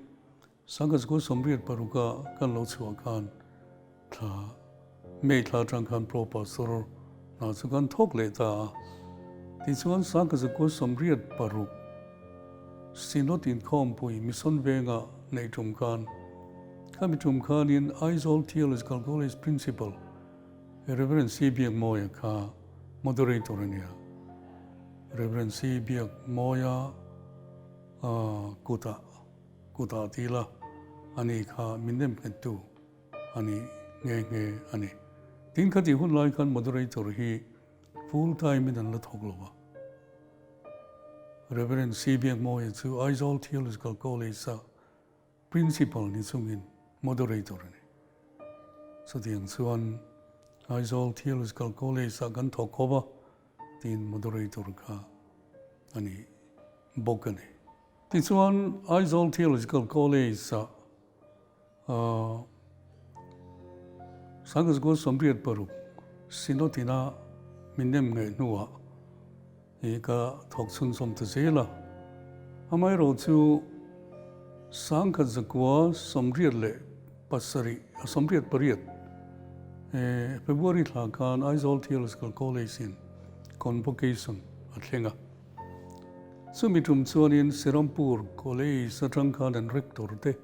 S1: 1986 a kan lo chhuah khan thla May thla atang khan Pro Pastor hna chu kan thawk leh ta a. Tichuan 1986 Synod inkhawmpui Mission Venga neih tum khan khami tum khanin Aizawl Theological College Principal Rev. C. Biakmawia kha Moderator a nia. Rev. C. Biakmawia kutah kutah tila ani kha min nem nghettu a ni nghe nghe a ni. Tin khatih hun lai khan Moderator hi full time in an la thawk lo a. Rev. C. Biakmawia chu Aizawl Theological College a Principal ni chungin Moderator a ni. Chutiang chuan Aizawl Theological College ah kan thawk khawp a, tiin Moderator kha a ni bawk a ni. Tichuan Aizawl Theological College ah 1986 Synod ina min nem ngaih hnuah i ka thawk chhunzawm ta zel a. Amaherawhchu pasarih a 88 February thla khan Aizawl Theological College in Convocation a thleng a. Chumi tum chuanin Serampur College atang khan an Rector te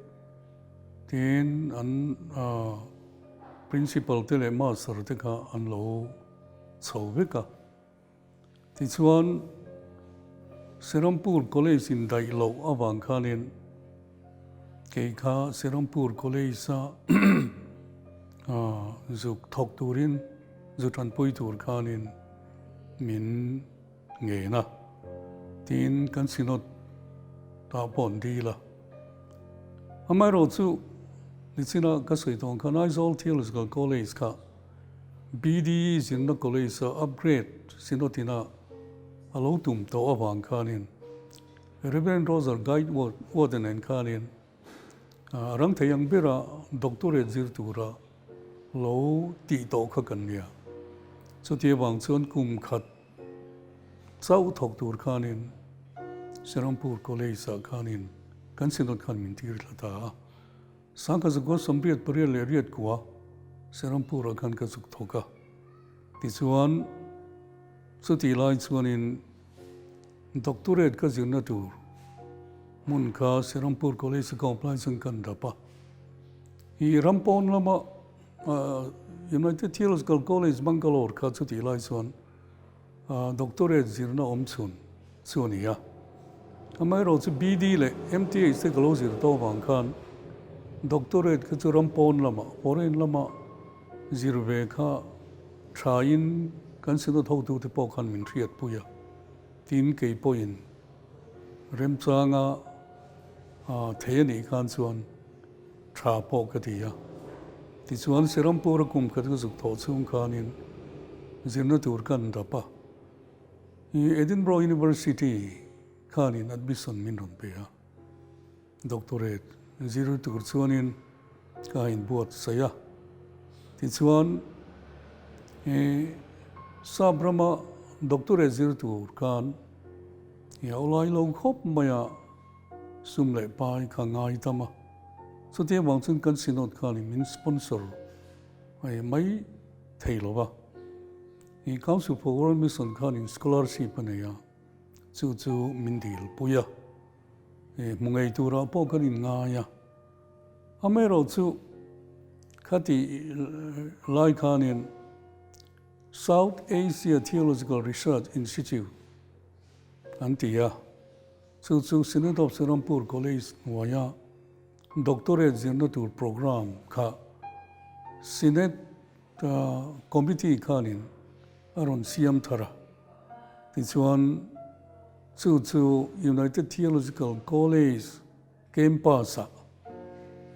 S1: tin an Principal te leh Master te kha an lo chho vek a. Tichuan, Serampur College in daih loh avang khanin kei kha Serampur College-a zuk thawk turin, zu tanpui tur khanin min ngen a. Tin, kan Synod tah pawh an dil a. Amaherawhchu, nichina ka sawi tawh ang khan Aizawl Theological College kha BDE zirna college a upgrade Synod-ina a lo tum tawh avang khanin Rev. Roger Guide Warden-a'n khanin a rang thei ang bera doctorate zir tura lo tih tawh kha kan nia. Chuti avang chuan kum khat chauh thawk tur khanin Serampur College-ah khanin kan Synod khan min tir thla ta a. Sangha zakua 88 leh riat kua Serampur-ah khan ka zuk thawk a. Tichuan, chutih lai chuanin Doctorate ka zirna tur hmun kha Serampur College a ka awm lai chuan kan dap a. I ram pawn lama United Theological College Bangalore kha chutih lai chuan Doctorate zirna awm chhun chu a ni a. Amaherawh chu BD leh MTH te ka lo zir tawh avang khan Doctorate kha chu ram pawn lamah, foreign lamah zir ve kha thain kan synod hotute pawh khan min hriatpui a. Tin, kei pawhin remchanga thei a nih khan chuan tha pawh ka ti a. Tichuan, Serampura kum khat ka zuk thawh chhung khanin zirna tur kan dap a. I Edinburgh University khanin admission min rawn pe a. Doctorate zir tur chuanin ka inbuatsaih a. Tichuan, i Sap rama doctorate zir tur khan i aulai lo khawp mai a. Sum leh pai kha ngai tam a, chuti avang chuan kan Synod khanin min sponsor mai thei lo va. I Council for World Mission khanin scholarship a nei a, chu chu min dil pui a. Hmu ngei turah pawh kan inngai a. Amaherawhchu khati lai khanin South Asia Theological Research Institute an ti a. Chu chu Synod of Serampur College hnuaia Doctorate zirna tur program kha Synod Committee khanin a rawn siam thar a. Tichuan chu chu United Theological College campus-ah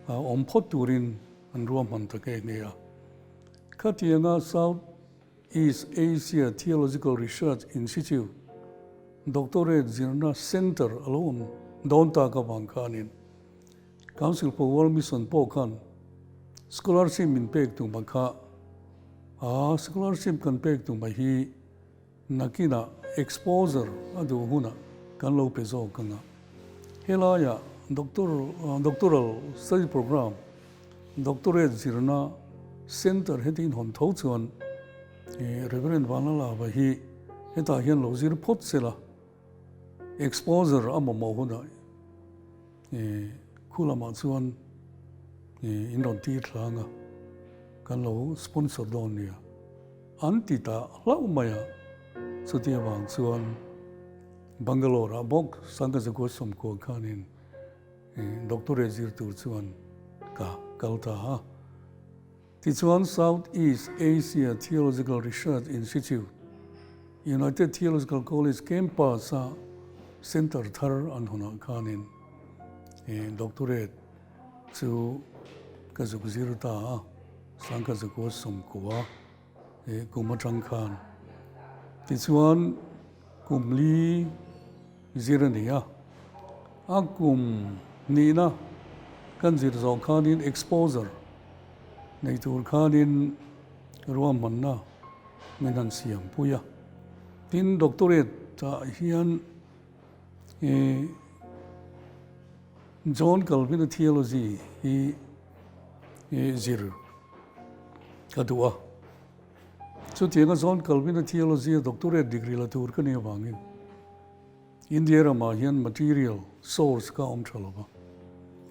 S1: awm phawt turin an ruahman ta nghe nghe a. Khatianga South East Asia Theological Research Institute Doctorate zirna Centre a lo awm dawn tak avang khanin Council for World Mission pawh khan scholarship min pek tum a kha a, scholarship kan pek tum a hi nakinah exposure a duh hunah kan lo pe zawk ang a. Helaiah Doctoral Study Program Doctorate zirna Centre heti inhawn tho chuan Reverend Vanlalava hi hetah hian lo zir phawt se la, exposure a mamawh hunah khu lamah chuan in rawn tir thlang a, kan lo sponsor dawn nia an ti ta hlauh mai a, chuti avang chuan Bangalore-ah bawk Sangkazakua 90 khanin Doctorate zir tur chuan ka kal ta a. Tichuan South East Asia Theological Research Institute, United Theological College campus-a center thar an hawnah khanin doctorate chu ka zuk zir ta a, Sangkazakua 90 kum atang khan. Tichuan kum li zir a ni a, a kum nihna kan zir zawh khanin exposure nei tur khanin ruahmanna min han siam pui a. Tin, doctorate ah hian John Calvin-a theology hi. zir ka duh a. Chutianga John Calvin-a theology-a doctorate degree la tur ka nih avangin India ramah hian material source ka awm tha lo va.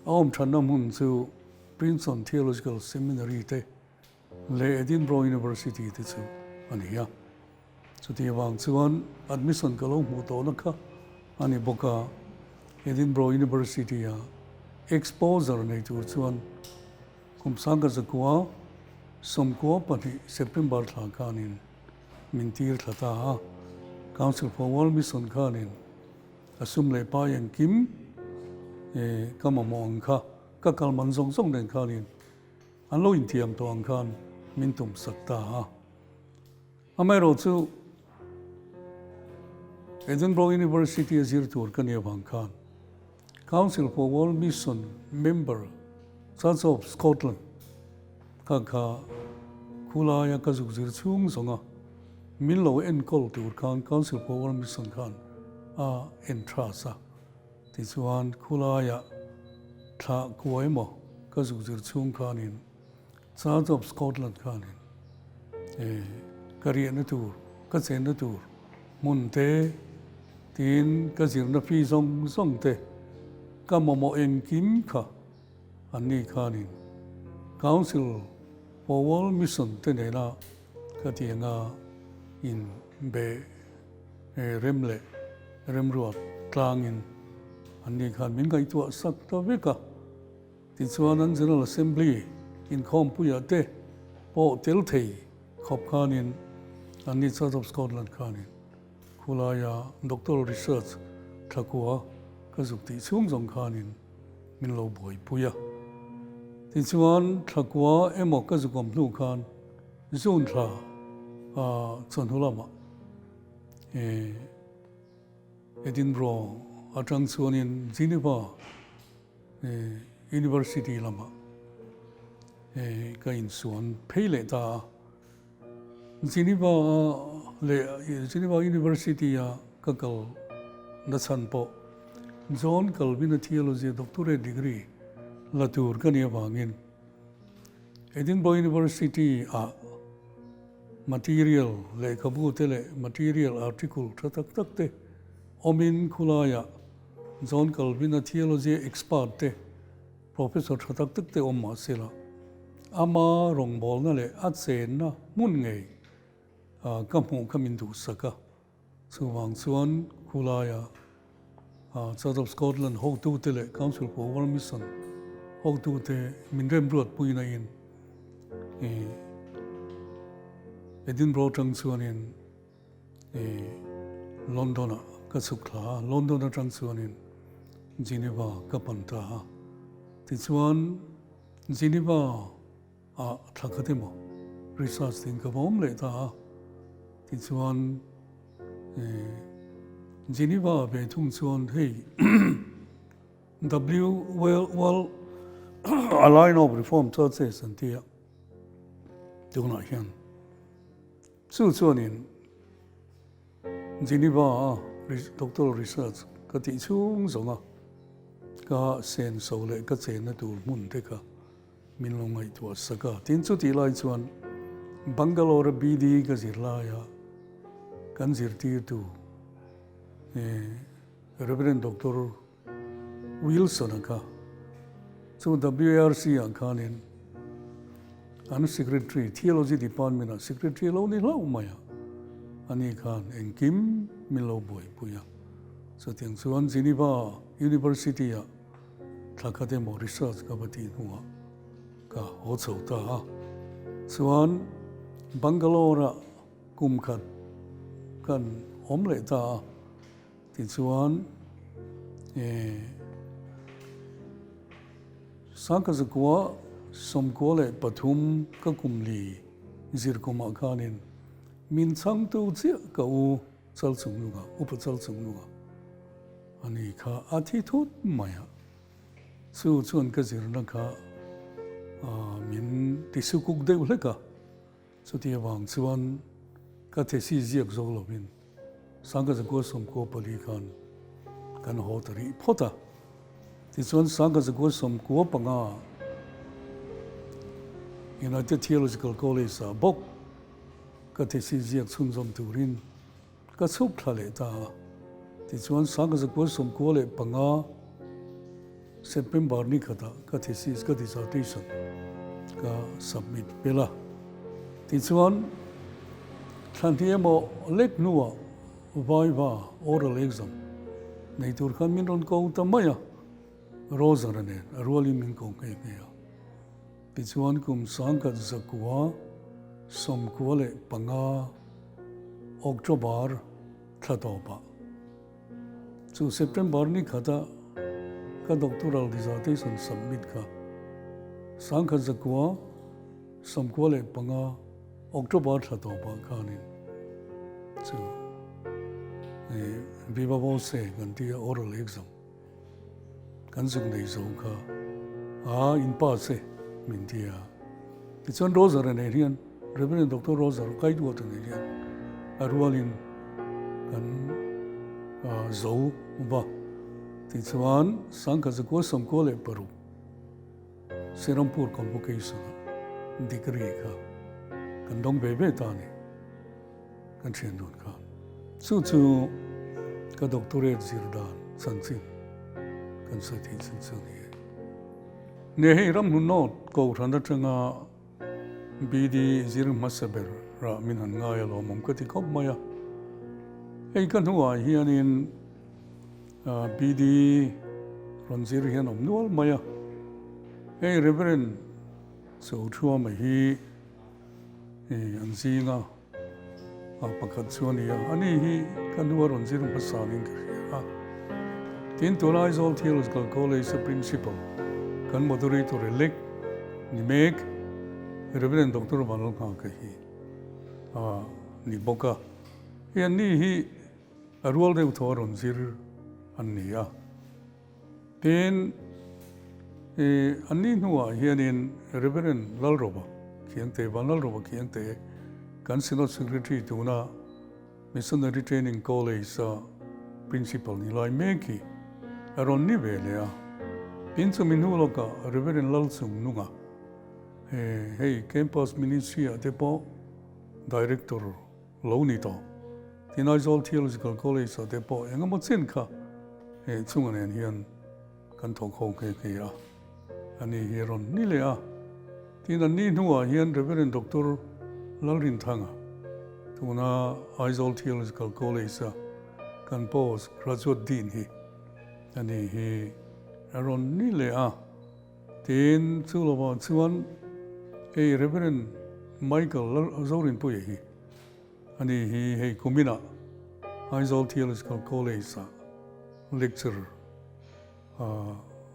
S1: A awm thatna hmun chu Princeton Theological Seminary te leh Edinburgh University te chu a ni a. Chuti avang chuan admission ka lo hmuh tawhna kha a ni bawk a, Edinburgh University-a exposure nei tur chuan kum 1992 September thla khanin min tir thla ta a. Council for World Mission khanin a sum leh pai engkim ka mamawh ang kha ka kal man zawng zawng nen khanin an lo inthiam tawh ang khan min tum sak ta a. Amaherawh chu Edinburgh University a zir tur ka nih avang khan Council for World Mission member Church of Scotland kha kha khulaia ka zuk zir chhung zawnga min lo enkawl tur khan Council for World Mission khan a entrust a. Tichuan khulaia thla kuai emaw ka zuk zir chhung khanin Church of Scotland khanin ka riahna tur, ka chenna tur hmun te, tin ka zirna fee zawng zawng te, ka mamawh engkim kha an ni khanin Council for World Mission te nena ka ti anga in be rem leh remruat tlangin an ni khan min ngaihtuah sak ta vek a. Tichuan an General Assembly inkhawmpuiah te pawh tel thei khawp khanin an ni Church of Scotland khanin khulaia Doctoral Research thlakua ka zuk tih chhung zawng khanin min lo buaipui a. Tichuan thlakua emaw ka zuk awm hnu khan June thla chawhnu lamah Edinburgh atang chuanin Geneva University lamah ka insuan phei leh ta a. Geneva leh Geneva University a ka kal na chhan pawh John Calvin-a Theology Doctorate degree la tur ka nih avangin Edinburgh University ah material lehkhabu te leh material article tha tak tak te awmin khulaiah John Calvin-a theology expert te, professor tha tak tak te awm mah sela, ama rawngbawlna leh a chenna hmun ngei ka hmuh kha min duhsak a. Chuvang chuan khulaia Church of Scotland hotute leh Council for World Mission hotute min remruatpuina in Edinburgh atang chuanin London ah ka chhuk thla a, London atang chuanin Geneva ka pan ta a. Tichuan Geneva ah thla khat emaw research ding ka va awm leh ta a. Tichuan Geneva ah ve thung chuan hei W World Alliance of Reformed Churches an ti a tunah hian. Chu chuanin Geneva-a doctoral research ka tih chhung zawnga ka senso leh ka chenna tur hmun te kha min lo ngaihtuah sak a. Tin, chutih lai chuan Bangalore-a BD ka zir laia kan zirtirtu Reverend Doctor Wilson-a kha chu WARC-ah khanin an Secretary, Theology Department-ah Secretary lo ni hlauh mai a, ani khan engkim min lo buaipui a. Chutiang chuan Geneva University-ah thla khat emaw research ka va tih hnuah ka haw chho ta a. Chuan Bangalore-ah kum khat kan awm leh ta a. Tichuan, Sangkazakua 93 ka kum li zir kumah khanin min chhangtu chiah ka u Chalchungnunga, Upa Chalchungnunga a ni kha a thi thut mai a. Chu chuan ka zirna kha min tisukuk deuh hlek a. Chuti avang chuan ka thesis ziak zawk lovin 1994 khan kan haw ta rih phawt a. Tichuan 1995 United Theological College ah bawk ka thesis ziak chhunzawm turin ka chhuk thla leh ta a. Tichuan Sangkazakua 95 September ni khatah ka thesis, ka dissertation ka submit pel a. Tichuan thla hnih emaw lek hnuah Viva oral exam nei tur khan min rawn ko ta mai a, Roger-a nen a rualin min ko nghe nghe a. Tichuan kum 1995 October thla tawpah chu September ni khata ka doctoral dissertation submit kha 1995 October thla tawpah khanin chu Viva Voce kan tia oral exam Kan zuk nei zo kha a in pass e min ti a. Tichuan Roger a nei hian Reverend Doctor Roger Kaiduat a nei hian a rualin kan zo va. Tichuan 1996 Serampore Convocation a degree kha kan dawng ve ve ta a ni. Kan thian dun kha. Chu chu ka doctorate zir dan chanchin kan sawi theih chin chu a ni e. Nia hei ramhnu nawt kohhran atanga BD zir hmasa ber rah min han ngai alawm awm ka ti khawp mai a. Hei ka hnuah hianin BD rawn zir hian awm nual mai a. Hei Reverend Chothuama hi An zinga pakhat chu a ni a, ani hi ka nu a rawn zir hmasa niin ka hria a. Tin, tuna Aizawl Theological College-a Principal, kan Moderator elect ni mek, Rev. Doctor Vanlalnghaka hi a ni bawk a. Hei anni hi a rual deuh thaw a rawn zir an ni a. Tin, i an ni hnuah hianin Rev. Lalroba Khiangte, Van Lalroba Khiangte, kan Synod Secretary tuna Missionary Training College-a Principal ni lai mek hi a rawn ni ve leh a. Tin, chumi hnu lawkah Rev. Lalchungnunga, hei Campus Ministry-ah te pawh Director lo ni tawh. Tin Aizawl Theological College ah te pawh eng emaw chin kha he chunga nen hian kan thawk ho nghe nghe a, a ni hi a rawn ni leh a. Tin an ni hnuah hian Reverend Doctor Lalrinthanga tuna Aizawl Theological College a kan post graduate dean hi a ni hi a rawn ni leh a. Tin, chu lovah chuan hei Reverend Michael Zorinpuia hi a ni hi hei kuminah Aizawl Theological College-ah lecturer,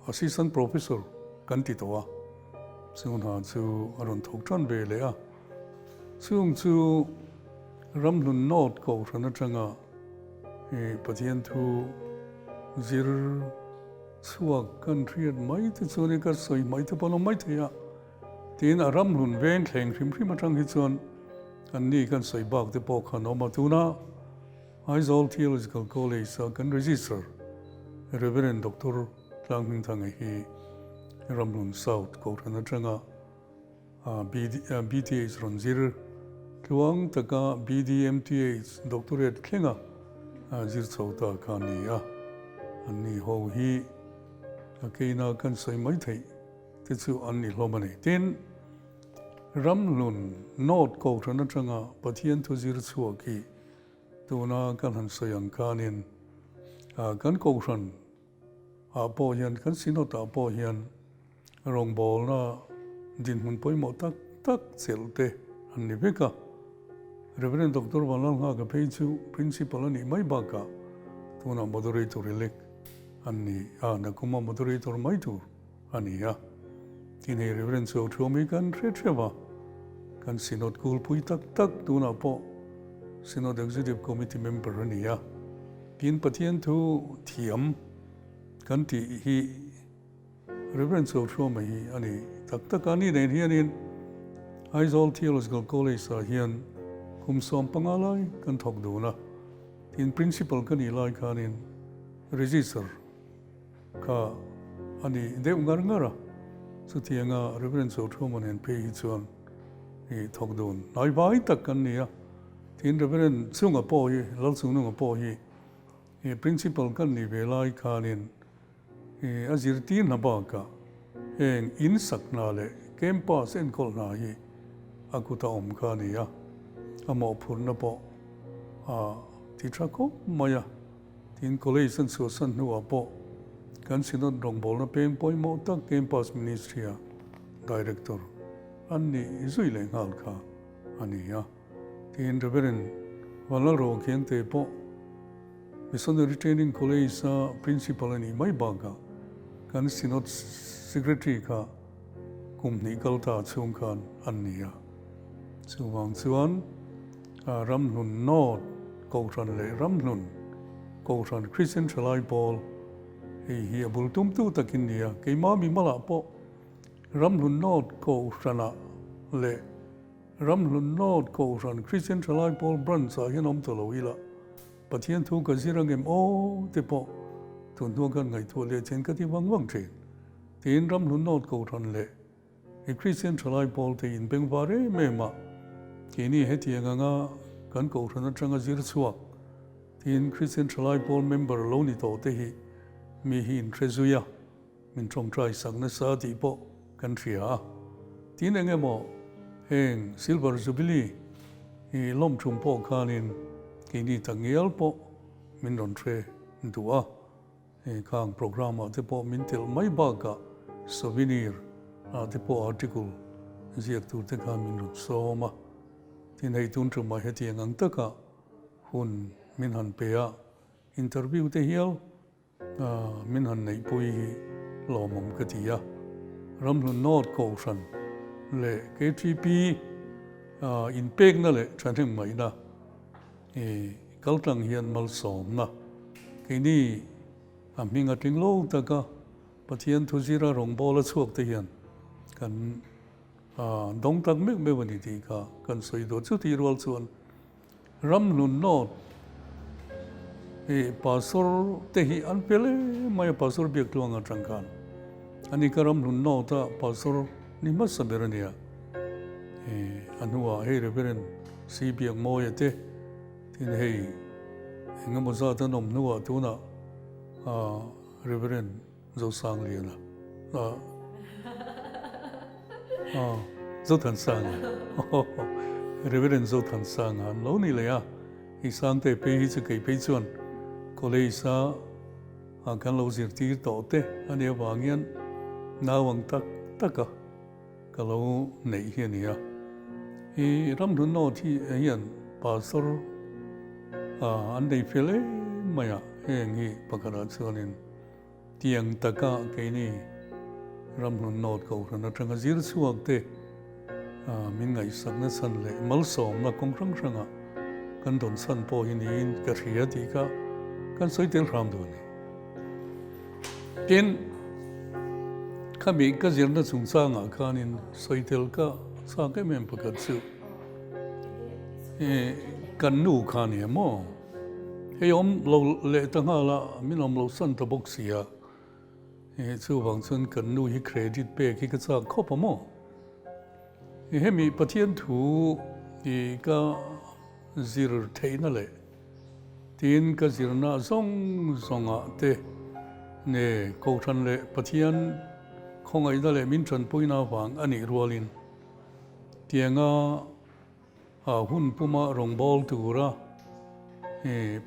S1: Assistant Professor kan ti tawh a, chu hna chu a rawn thawk tan ve leh a. Chung chu Ramhlun North Kohhran atanga Pathian thu zir Chhuak kan hriat mai te chuan i ka sawi mai te pawh a lo mai thei a, tiin a ram hlun veng thleng hrim hrim atang hi chuan an ni kan sawi bak te pawh khan awm a. Tuna Aizawl Theological College a kan Registrar Reverend Doctor Tlanghmingthanga hi Ramhlun South Kohhran atanga BTH rawn zir tluang taka BDMTH Doctorate thlenga zir chho ta kha a ni a. An ni ho hi a keina kan sawi mai theih te chu an ni hlawm a ni. Tin, Ramhlun North Kohhran atanga Pathian thu zir chhuak hi tuna kan han sawi ang khanin kan Kohhran ah pawh hian kan Synod ah pawh hian rawngbawlna dinhmun pawimawh tak tak chelh te an ni vek a. Rev. Doctor Vanlalnghaka phei chu Principal a nih mai bakah tunah Moderator elect an ni a, nakuma Moderator mai tur a ni a. Tin hei Rev. Chau Thuam hi kan hre theuh a, kan Synod kulpui tak tak tunah pawh Synod Executive Committee member a ni a. Tin Pathian thu thiam kan tih hi Reverend Chauhruama hi a ni tak tak a, ni nen hianin Aizawl Theological College ah hian kum 15 lai kan thawk dun a, tin Principal ka nih lai khanin Register kha a ni deuh ngar ngar a. Chutianga Rev. Chawthuma nen phei hi chuan i thawk dun hnai vai tak kan ni a. Tin, Rev. Chunga pawh hi, Lalchungnunga pawh hi i Principal kan nih ve lai khanin i a zirtir hna bakah heng in sak hna leh campus enkawl hna hi a kut a awm kha a ni a. A mawhphurhna pawh a ti tha khawp mai a. Tin, College an chhuahsan hnuah pawh kan Synod rawngbawlna peng pawimawh tak Campus Ministry-a Director an nih zui leh nghal kha a ni a. Tin, Reverend Vanlalro Khiangte pawh Missionary Training College-a Principal a nih mai bakah kan Synod Secretary kha kum hnih kal ta chhung khan an ni a. Chuvang chuan Ramhlun North Kohhran leh Ramhlun Kohhran Christian Thalai Pawl hei hi a bul tumtu takin ni a. Keimah mi malah pawh Ramhlun North Kohhranah leh Ramhlun North Kohhran Christian Thalai Pawl Branch-ah hian awm ta lo ila Pathian thu ka zir angem aw te pawh tun hnuah khan ngaihtuah leh chen ka ti vang vang thin. Tiin Ramhlun North Kohhran leh I Kristian thalai pawl te in beng var em em a, keini hetiang anga kan kohhran atanga zir chhuak tiin Kristian thalai pawl member lo ni tawh te hi mi hi in hre zui a, min tawngtai sak nasa tih pawh kan hria a. Tin eng emaw heng Silver Jubilee i lawm thum pawh khanin keini takngial pawh min rawn hre duh a. He khang programme ah te pawh min telh mai bakah souvenir ah te pawh article ziak tur te khan min rawn sawm a. Tin hei tun tumah hetiang ang taka hun min han pe a, interview te hial min han neihpui hi lawmawm ka ti a. Ramhlun North Kohhran leh KTP inpekna leh thahnem ngaihna I kaltlang hian malsawmna keini a hming a tling lo taka Pathian thu zira rawngbâwl a chhuak te hian kan dawng tak meuh meuh a ni tih kha kan sawi duh. Chutih rual chuan Ramhlun North i Pastor te hi an pe le mai a, Pastor Biaktluang atang khan ani ka Ramhlun North a Pastor ni hmasa ber a nia. A hnuah hei Reverend Si Biak Mawia te tin hei eng emaw zat an awm hnuah tunah Reverend Zosangliana Zothansanga Reverend Zothansanga an lo ni leh a, hei Sangte phei hi chu kei phei chuan college a kan lo zirtir tawh te a nih avang hian nau ang tak tak a. Ka lo neih hi a ni a. I Ramhlun North hi hian Pastor an nei fel em mai a, heng hi pakhatah chuanin tiang taka keini Ramhlun North Kohhran atanga zir chhuak te min ngaihsakna chhan leh malsawmna kawng hrang hranga kan dawn chhan pawh hi niin ka hria tih kha kan sawi tel hram duh a ni. Tin, khami ka zirna chungchangah khanin sawi tel ka chak em em pakhat chu kan nu kha nia maw? Hei awm lo leh ta nghal a, min awm lo san ta bawk si a, chuvang chuan kan nu hi credit pek hi ka chak khawp a maw? Hemi Pathian thu ka zir theihna leh Tin, ka zirna zawng zawngah te nge Kohhran leh Pathian khawngaihna leh min tanpuina avang a nih rualin tianga hun puma rawngbâwl tura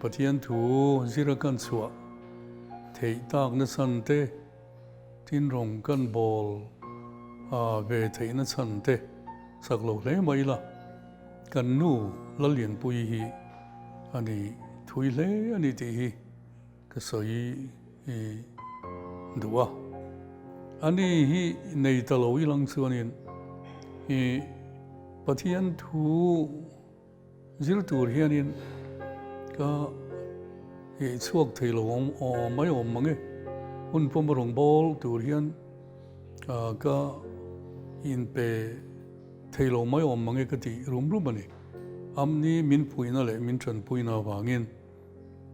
S1: Pathian thu zira kan chhuah theih tâkna chhan te, tin rawng kan bâwl ve theihna chhan te chak lo hle mai la. Kan nu Lalianpuii hi a ni thui hle a ni tih hi ka sawi duh a. Ani hi nei ta lo ilang chuanin i Pathian thu zir tur hianin ka chhuak thei lo mai awm mang e. Hun pawm a rawn bawl tur hian ka inpe. Thei lo mai awm mange ka tih rum rum a ni. Amni min puihna leh min tanpuina avangin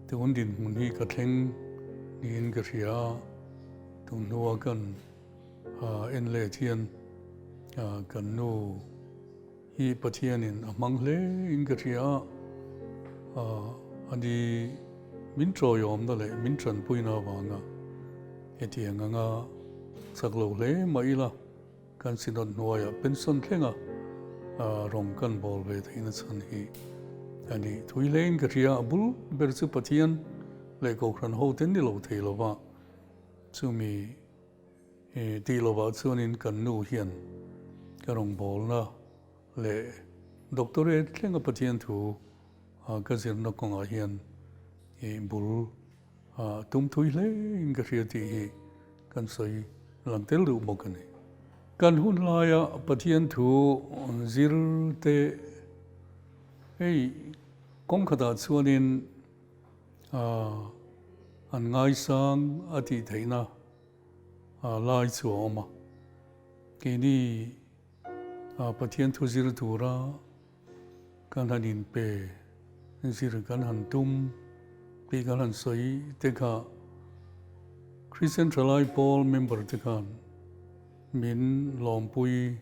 S1: tun dinhmun hi ka thleng niin ka hria a, tun hnua kan En let hian kan nu hi Pathianin a hmang hle in ka hria a, ani min tawiawmna leh min tanpuina avanga hetiang anga chak lo hle mah ila kan Synod hnuaiah pension thlenga rawng kan bawl ve theihna chhan hi a ni. Thui hle in ka hria a bul ber chu Pathian leh Kohhran hote ni lo thei lova chumi Tih lovah chuanin kan nu hian ka rawngbawlna leh doctorate thlenga Pathian thu ka zirna kawngah hian bul tum thui hle in ka hria tih hi kan sawi lang tel duh bawk a ni. Kan hun laia Pathian thu zir te hei kawng khatah chuanin an ngaisang a tih theihna lai chu a awm a. Keini Pathian thu zir tura kan han inpe zir kan han tum tih kan han sawi te kha Kristian Thalai Pawl member te khan min lawmpui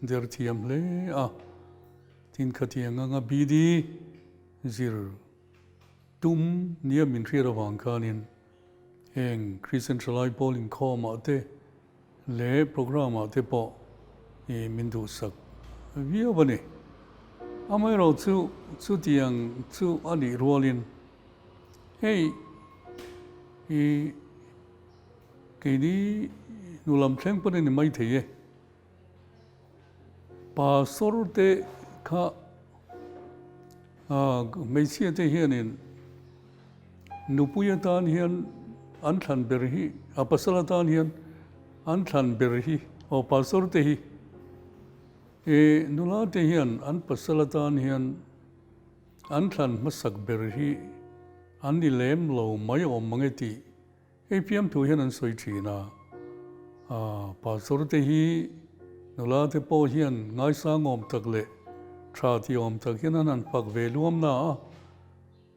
S1: der thiam hle a. Tin khatiang anga BD zir tum nia min hriat avang khanin Heng Kristian Thalai Pawl inkhawmah te leh programme-ah te pawh i min duhsak viau a ni. Amaherawh chu chutiang chu a nih rualin hei i keini hnu lam thleng pawn a ni maithei e. Pastor te kha hmeichhia te hianin nupui atan hian an thlan ber hi a pasal atan hian an thlan ber hi aw pastor te hi e nula te hian an pasal atan hian an thlan hmasak ber hi an ni lem lo mai awm mange tih Hei fiamthu hian an sawi thin a, pastor te hi nula te pawh hian ngaisang awm tak leh tha ti awm tak hian an han fak ve luam na a,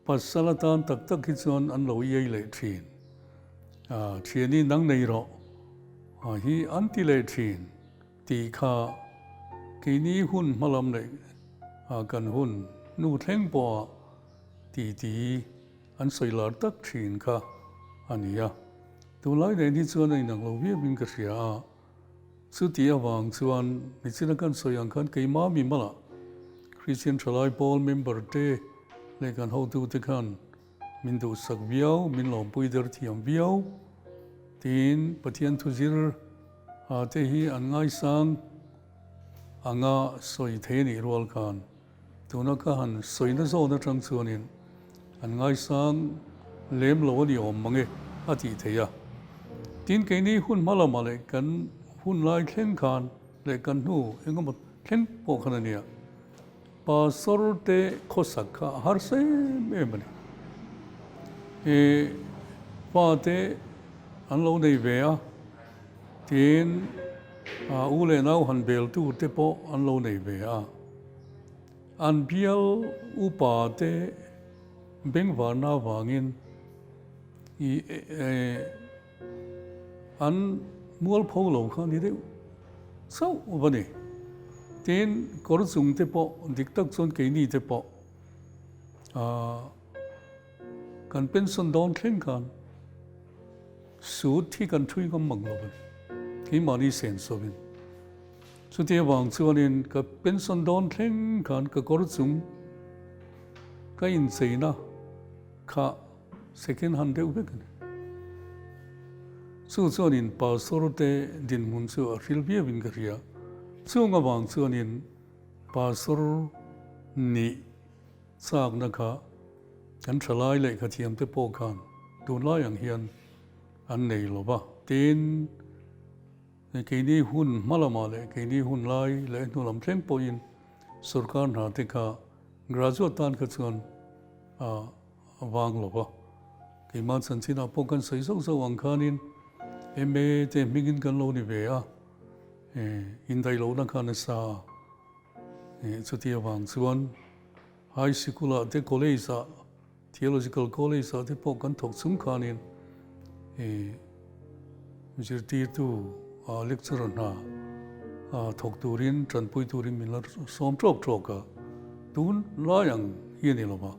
S1: pasal atan tak tak hi chuan an lo iai leh thin. Thiani nang nei rawh hi an ti leh thin tih kha keini hun hmalam leh kan hun nu thleng pawha titi An sawi lar tak thin kha a ni a, tunlai nen hi chuan a inang lo viauin ka hria a, chuti avang chuan nichina kan sawi ang khan keimah mi malah Kristian Thalai Pawl member te leh kan hotute khan min duhsak viau, min lawmpui der thiam viau tiin Pathian thuzir te hi an ngaisang anga sawi thei a nih rual khan Tuna ka han sawina zawn atang chuanin an ngaisang lem lo a ni awm mange a tih theih a. Tin, keini hun hma lamah leh kan hun lai thleng khan leh kan hnu engemaw thleng pawh khan a nia, Pastor te khawsak kha a harsa em em a ni. I fate an lo nei ve a, tin u leh nau han beltu te pawh an lo nei ve a. An bial upa te bengvarna avangin i an mualpho lo kha ni deuh chauh va ni. Tin, kawr chung te pawh dik tak chuan keini te pawh kan pension dawn thleng khan suit hi kan thui ngam mang lo va ni, keimahni senso in. Chuti avang chuanin ka pension dawn thleng khan ka kawr chung ka incheina kha second hand deuh vek a ni. Chu chuanin pastor te dinhmun chu a hril viauin ka hria. Chung avang chuanin pastor nih chakna kha kan thalai lehkhathiam te pawh khan tunlai ang hian an nei lo va. Tin. Keini hun hma lamah leh keini hun lai leh hnu lam thleng pawhin sorkar hna te kha graduate tan kha chuan a vang lo va. Keimah chanchinah pawh kan sawi zauh zauh ang khanin MA te hmingin kan lo ni ve a, indaih lohna kha nasa a. Chuti avang chuan high sikul ah te college ah Theological College ah te pawh kan thawk chung khanin zirtirtu lecturer hna thawk turin tanpui turin min la sawm tawk tawk a, tun lai ang hi a ni lo va,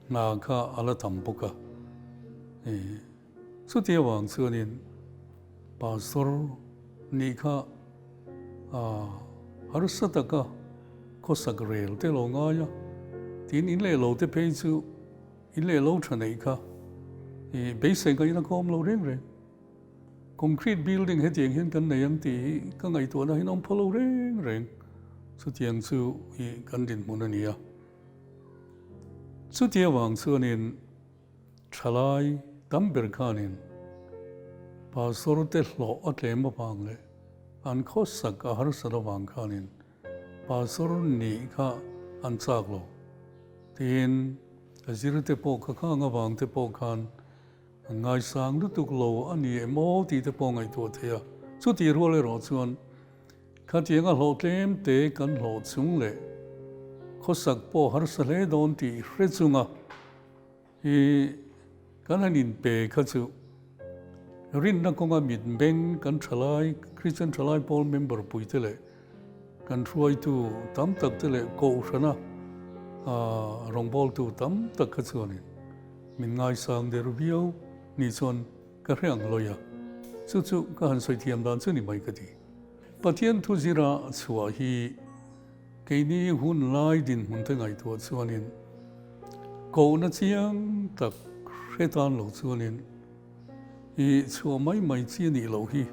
S1: hna kha a la tam bawk a. Chuti avang chuanin Pastor nih kha harsa taka khawsak rel te lo ngai a, tin in leh lo te phei chu in leh lo tha neih kha beisei ngaihna ka awm lo reng reng. Concrete building hetiang hian kan nei ang tih hi ka ngaihtuahna hian a awm phaw lo reng reng. Chutiang chu kan dinhmun a ni a. Chuti avang chuanin Thalai tam ber khanin Pastor te hlawh a tlem avang leh an khawsak a harsat avang khanin Pastor nih kha an chak lo. Tin, a zir te pawh kha khang avang te pawh khan an ngaisang lutuk lo a ni em aw tih te pawh ngaihtuah thei a. Chutih rual erawh chuan Khatianga hlawhtlem te kan hlawh chung leh khawsak pawh harsa hle dawn tih hre chunga i kan han inpe kha chu rinna kawnga mitmeng kan thalai Christian Thalai Pawl member puite leh kan hruaitu tam tak te leh kohhrana rawngbawltu tam tak kha chuanin min ngaisang der viau ni chuan Ka hre ang lawi a, chu chu ka han sawi thiam dan chu ni mai ka ti. Pathian thu zira chhuah hi keini hun lai dinhmun te ngaihtuah chuanin kohna chiang tak hre tan lo chuanin i chhuah mai mai chi a nih loh hi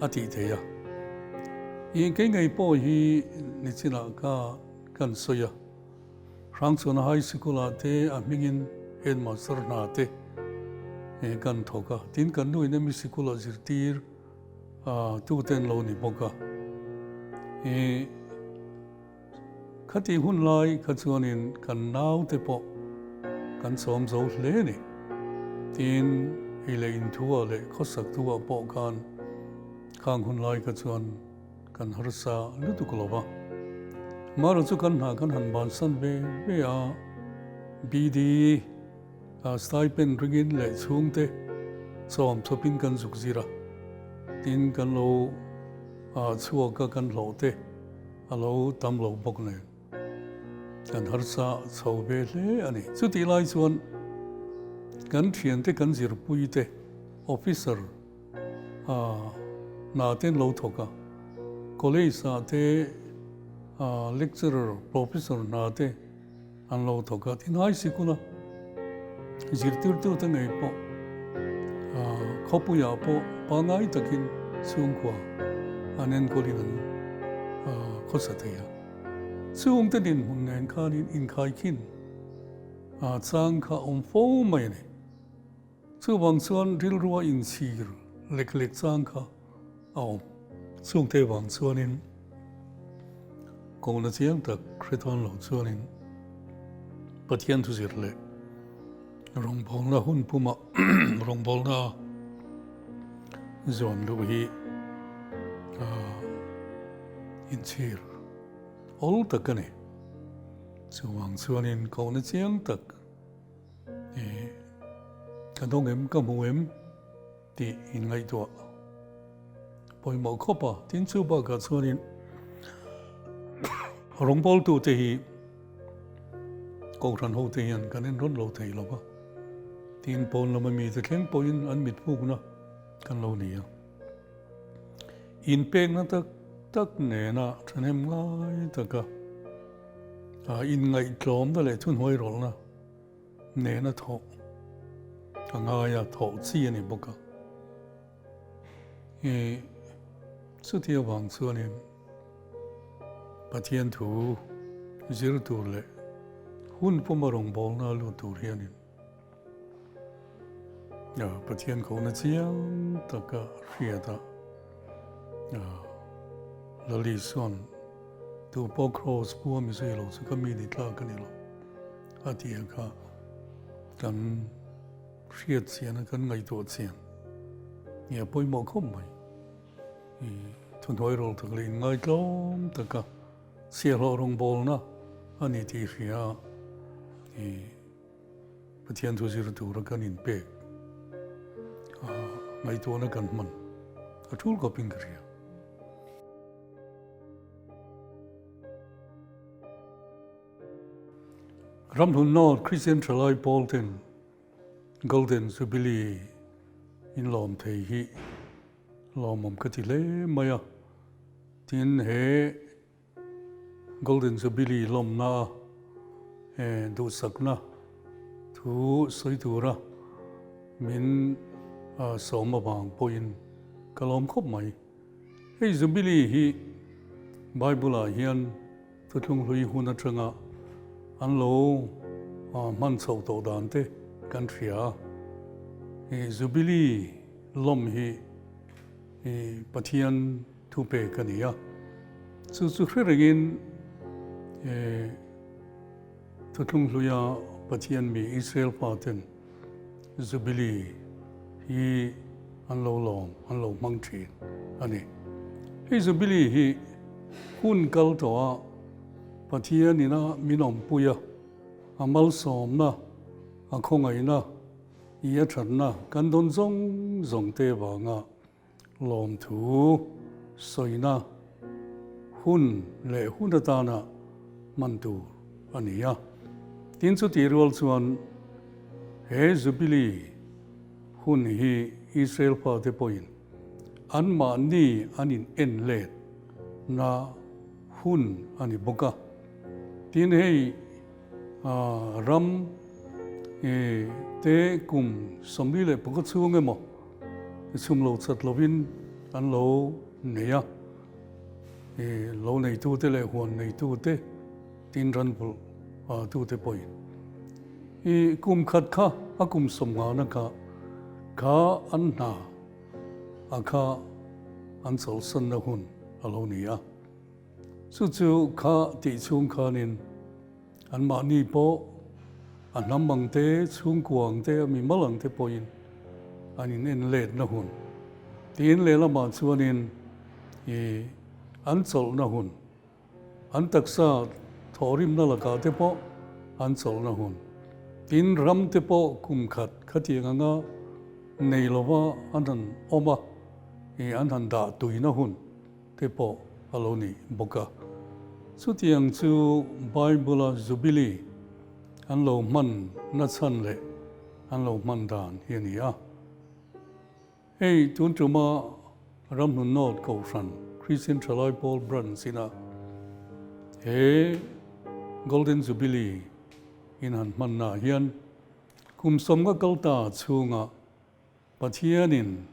S1: a tih thei a. I kei ngei pawh hi nichinah ka kan sawi a. Hrangchhuana High Sikul ah te a hmingin Headmaster hna te kan thawk a, tin kan nu in hemi sikul ah zirtir tu te an lo ni bawk a. Khati hun lai kha chuanin kan nau te pawh kan chawm zo hle a ni. Tin ei leh inthu ah leh khawsak thu ah pawh khan khang hun lai kha chuan Kan harsa lutuk lo va. Mara chu kan hna kan han bansan ve ve a, BD stipend ringin leh chhungte chawm chawpin kan zuk zir a, tin kan lo chhuak a kan hlawh te a lo tam lo bawk nen kan harsa chho ve hle a ni. Chutih lai chuan kan thiante kan zirpui te officer Hna te an lo thawk a, college ah te lecturer, professor hna te an lo thawk a, tin high sikul a zirtirtu te ngei pawh khawpui ah pawh pangngai takin chhungkua an enkawl in an khawsa thei a, chhungte dinhmun nen khanin inkhaikhin chang kha awm fo mai a ni. Chuvang chuan rilrua inchhir lek lek chang kha a awm. Chungte vang chuanin kohna chiang tak hre tawn lo chuanin Pathian thuzir leh rawngbawlna hun puma rawngbawlna zuan luh hi inchhir awl tak a ni. Chuvang chuanin kohna chiang tak Ka dawng em, ka hmu em tih in ngaihtuah pawimawh khawp a. Tin chu bakah chuanin rawngbawltute hi Kohhran hote hian kan enrawn lo thei lo va, tin pawn lama mite thleng pawhin an mithmukna kan lo ni a. Inpekna tak tak nena thahnem ngai taka inngaihtlawmna leh thunhuai rawlhna nena thawh a ngai a, thawh chi a ni bawk a. Chuti avang chuanin Pathian thu zir tur leh hun puma rawngbawlna lut tur hianin Pathian kohna chiang taka hriat a, Lal Isua'n tu pawh kraws pu a mi zui lo chu ka mi ni tlak a ni lo a ti a kha kan hriat chian a, kan ngaihtuah chian nge a pawimawh khawp mai. Thuhnuai rawl tak leh inngaitlawm taka chhiahhlawh rawngbawlna a ni tih hria a. Pathian thu zir tura kan inpek ngaihtuahna kan hman. a tul khawpin ka hria. Ramhlun North Christian Thalai Pawl ten Golden Jubilee in lawm thei hi lawmawm ka ti hle mai a. Tin, he Golden Jubilee lawmna a duhsakna thu sawi tura min sawm avang pawhin ka lawm khawp mai. Hei Jubilee hi Bible-ah hian thuthlung hlui hun atanga an lo hman chhoh tawh dan te kan hria a. Jubilee lawm hi Pathian thu pek a ni a. Chu chu hre rengin thuthlung hluia Pathian mi Israel faten Jubilee hi an lo lawm, an lo hmang thin a ni. Hei Jubilee hi hun kal tawh a Pathian ina min awmpui a, a malsawmna, a khawngaihna, i a thatna kan dawn zawng zawng te vanga lawmthu sawina hun leh hun atana hman tur a ni a. Tin chutih rual chuan he Jubilee hun hi Israel fate pawhin anmahni an in en let na hun a ni bawk a. Tin hei ram te kum 45 chhung emaw chhum lo chat lovin an lo nei a, lo neitute leh huan neitute tin ran vulh tute pawhin i kum khat kha a kum 50na kha kha an hna a kha an chawlhsanna hun a lo ni a. Chu chu kha tih chhung khanin Anmahni pawh a hnam ang te, chhungkua ang te, a mimal ang te pawhin an in en letna hun tiin lehlamah chuanin i an chawlhna hun, an taksa thawhrimna lakah te pawh an chawlhna hun tin ram te pawh kum khat khatiang anga nei lova an han awm a, i an han dah tuina hun. Te pawh a lo ni bawk a. Chutiang chu Bible-a Jubilee an lo hman nachhan leh an lo hman dan hi a ni a. Hei tun tuma Ramhlun North Kohhran Christian Thalai Pawl Branch ina he Golden Jubilee in han hmannaah hian kum 50 kal ta chhunga Pathianin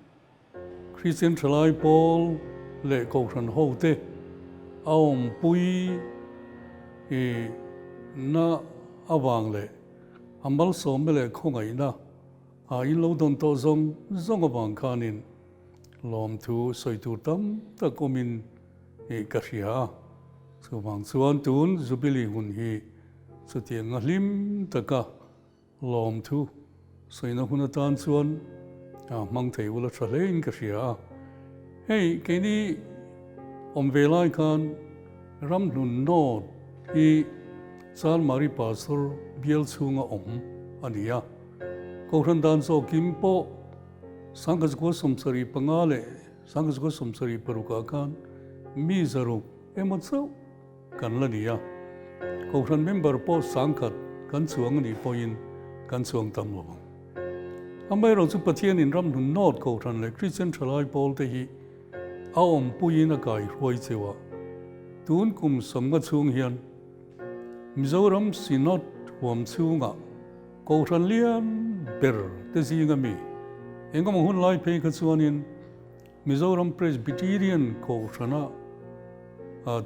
S1: Kristian Thalai Pawl leh Kohhran hote a awmpui i na avang leh a malsawmna leh khawngaihna a in lo dawn tawh zawng zawng avang khanin lawmthu sawi tur tam tak awmin i ka hria a. Chuvang chuan tun Jubilee hun hi chutiang a hlim taka Lawmthu sawina hun atan chuan hmang thei ula tha hlein ka hria a. Hei keini awm ve lai khan Ramhlun North hi Chalmari Pastor bial chhunga awm a ni a. Kohhran dan zawkim pawh 1975 leh 1976 ah khan mi 600 emaw chauh kan la ni a, Kohhran member pawh 10,000 kan chuang a nih pawhin kan chuang tam lo ang. Amaherawh chu Pathianin Ramhlun North Kohhran leh Kristian Thalai Pawl te hi a awmpuiin a kaihruai cheu a, tun kum 50 chhung hian Mizoram Synod huam chhungah Kohhran lian ber te zinga mi engemaw hun lai phei kha chuanin Mizoram Presbyterian Kohhrana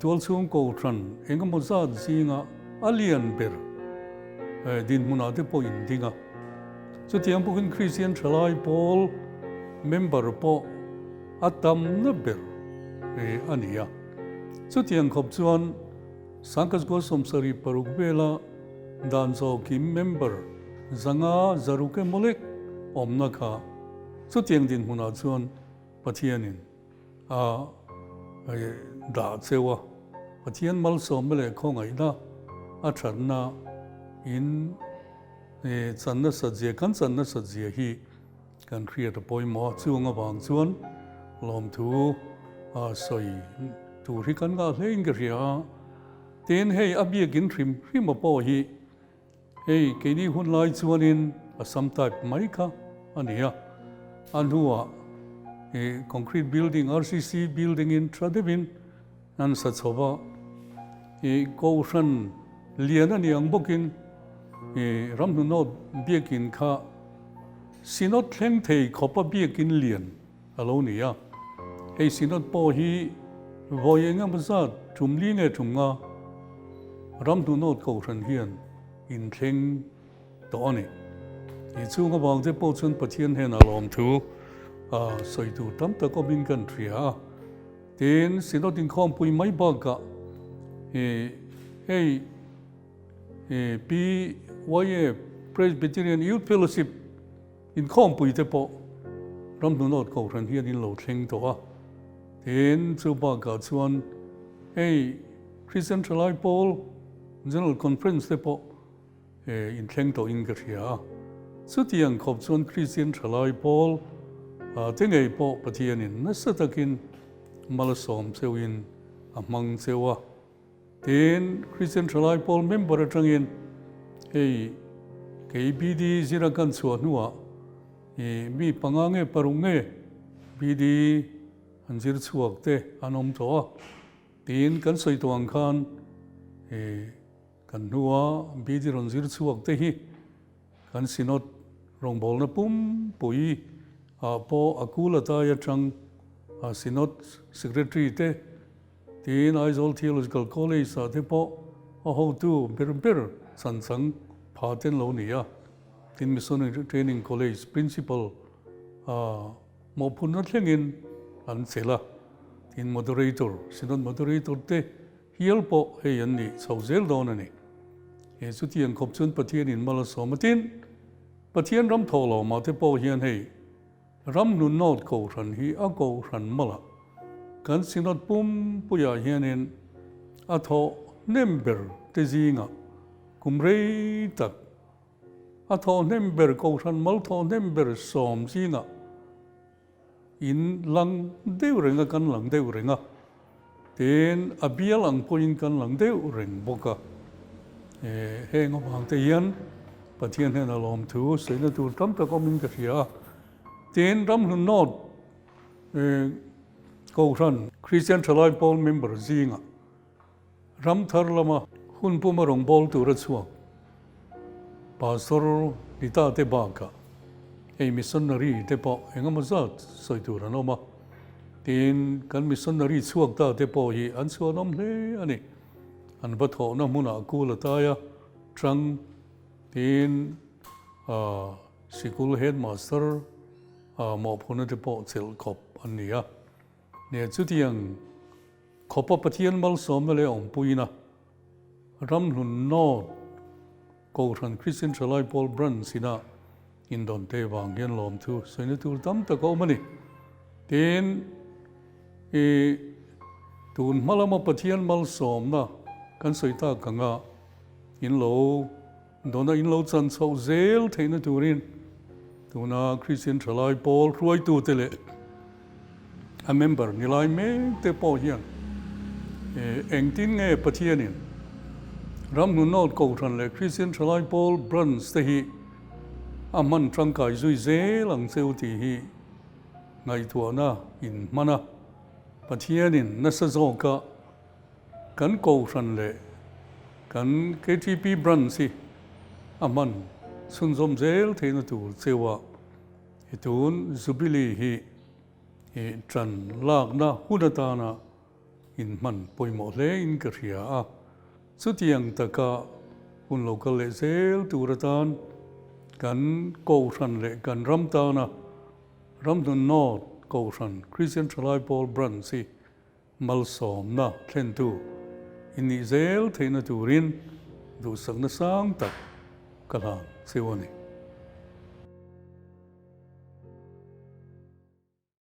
S1: tualchhung Kohhran engemaw zat zinga a lian ber dinhmunah te pawh in ding a. Chutiang bawkin Kristian Thalai Pawl member pawh a tamna ber a ni a. Chutiang khawp chuan 1976 vela dan zawkim member 500 600 emaw lek awmna kha Chutiang dinhmunah chuan Pathianin a dah cheu a, Pathian malsawmna leh khawngaihna a thatna in chan nasat zia, kan chan nasat zia hi kan hriat a pawimawh a. Chung avang chuan lawmthu sawi tur hi kan ngah hlein ka hria a. Tin, hei a biakin hrim hrima pawh hi hei keini hun lai chuanin Assam type mai kha a ni a. A hnuah concrete building, RCC building in tha deuhin an sa chho va. Kohhran lian a ni ang bawkin Ramhnunawt biakin kha Synod thleng thei khawpa biakin lian a lo ni a. Hei Synod pawh hi vawi eng emaw zat tum li nge tum nga Ramhnunawt Kohhran hian inthleng tawh a ni. Ih chung avang te pawh chuan Pathian hnenah lawmthu sawi tur tam tak awmin kan hria a. Tin, Synod inkhawmpui mai bakah hei PYF, Presbyterian Youth Fellowship, inkhawmpui te pawh Ramhnunawt Kohhran hian in lo thleng tawh a. Tin, chu bakah chuan hei Christian Thalai Pawl General Conference te pawh Inthleng tawhin ka hria a, chutiang khawp chuan Kristian thalai pawl te ngei pawh Pathianin nasa takin malsawm cheuhin a hmang cheu a. Tin, Kristian thalai pawl member atangin hei kei BD zira kan chhuah hnuah mi panga nge paruk nge BD an zir chhuak te an awm tawh a. Tin, kan sawi tawh ang khan Kan hnua BD rawn zir chhuak te hi kan Synod rawngbawlna pumpui ah pawh a kul atai atang a Synod Secretary te tiin Aizawl Theological College ah te pawh a hotu ber ber chanchang pha ten lo ni a, tin Missionary Training College Principal ah mawhphurhna thlengin an chelh a, tin Moderator, Synod Moderator te Hial pawh hei an nih chho zel dawn a ni. He chutiang khawp chuan Pathianin mal a sawm a tin, Pathian ram thawh lo mah te pawh hian hei ram hnun nawt kohhran hi a kohhran malah kan Synod pumpuiah hianin a thawh hnem ber te zingah kum rei tak a thawh hnem ber kohhran mal thawh hnem ber sawm zingah In lang deuh reng a, kan lang deuh reng a, tin a bial ang pawhin kan lang deuh reng bawk a. Heng avang te hian Pathian hnena lawmthu sawina tur tam tak awmin ka hria a. Tin, Ramhlun North Kohhran Christian Thalai Pawl member zingah Ram thar lama hun puma rawngbâwl tura chhuak Pastor Nita te bakah hei missionary te pawh eng emaw zat sawi tur an awm a, tin kan missionary chhuak ta te pawh hi an chhuanawm hle a ni. An va thawhna hmunah kul a tai a, tang tin sikul headmaster mawhphurhna te pawh chelh khawp an ni a, nia chutiang Khawpa Pathian malsawmna leh awmpuina Ramhlun North Kohhran Christian Thalai Pawl Branch ina indawn te vang hian lawmthu sawina tur tam tak a awm a ni. Tin, i tun hma lama Pathian malsawmna kan sawi tak anga in lo dawna in lo chan chhoh zel theihna turin tuna Christian Thalai Pawl hruaitute leh a member ni lai mek te pawh hian engtin nge Pathianin Ramhnun North Kohhran leh Christian Thalai Pawl Branch te hi a hman tangkai zui zel ang cheu tih hi ngaihtuahna in hman a, Pathianin nasa zawka kan Kohhran leh kan KTP Branch hi a hman chhunzawm zel theihna tur cheuah I tun Jubilee hi i ṭan lakna hun atana inhman pawimawh hlein ka hria a. Chutiang taka hun lo kal leh zel tur atan kan Kohhran leh kan ram tana Ramhnun North Kohhran Christian Thalai Pawl Branch hi malsawmna thlentu i nih zel theihna turin duhsakna sang tak ka hlan cheu a ni.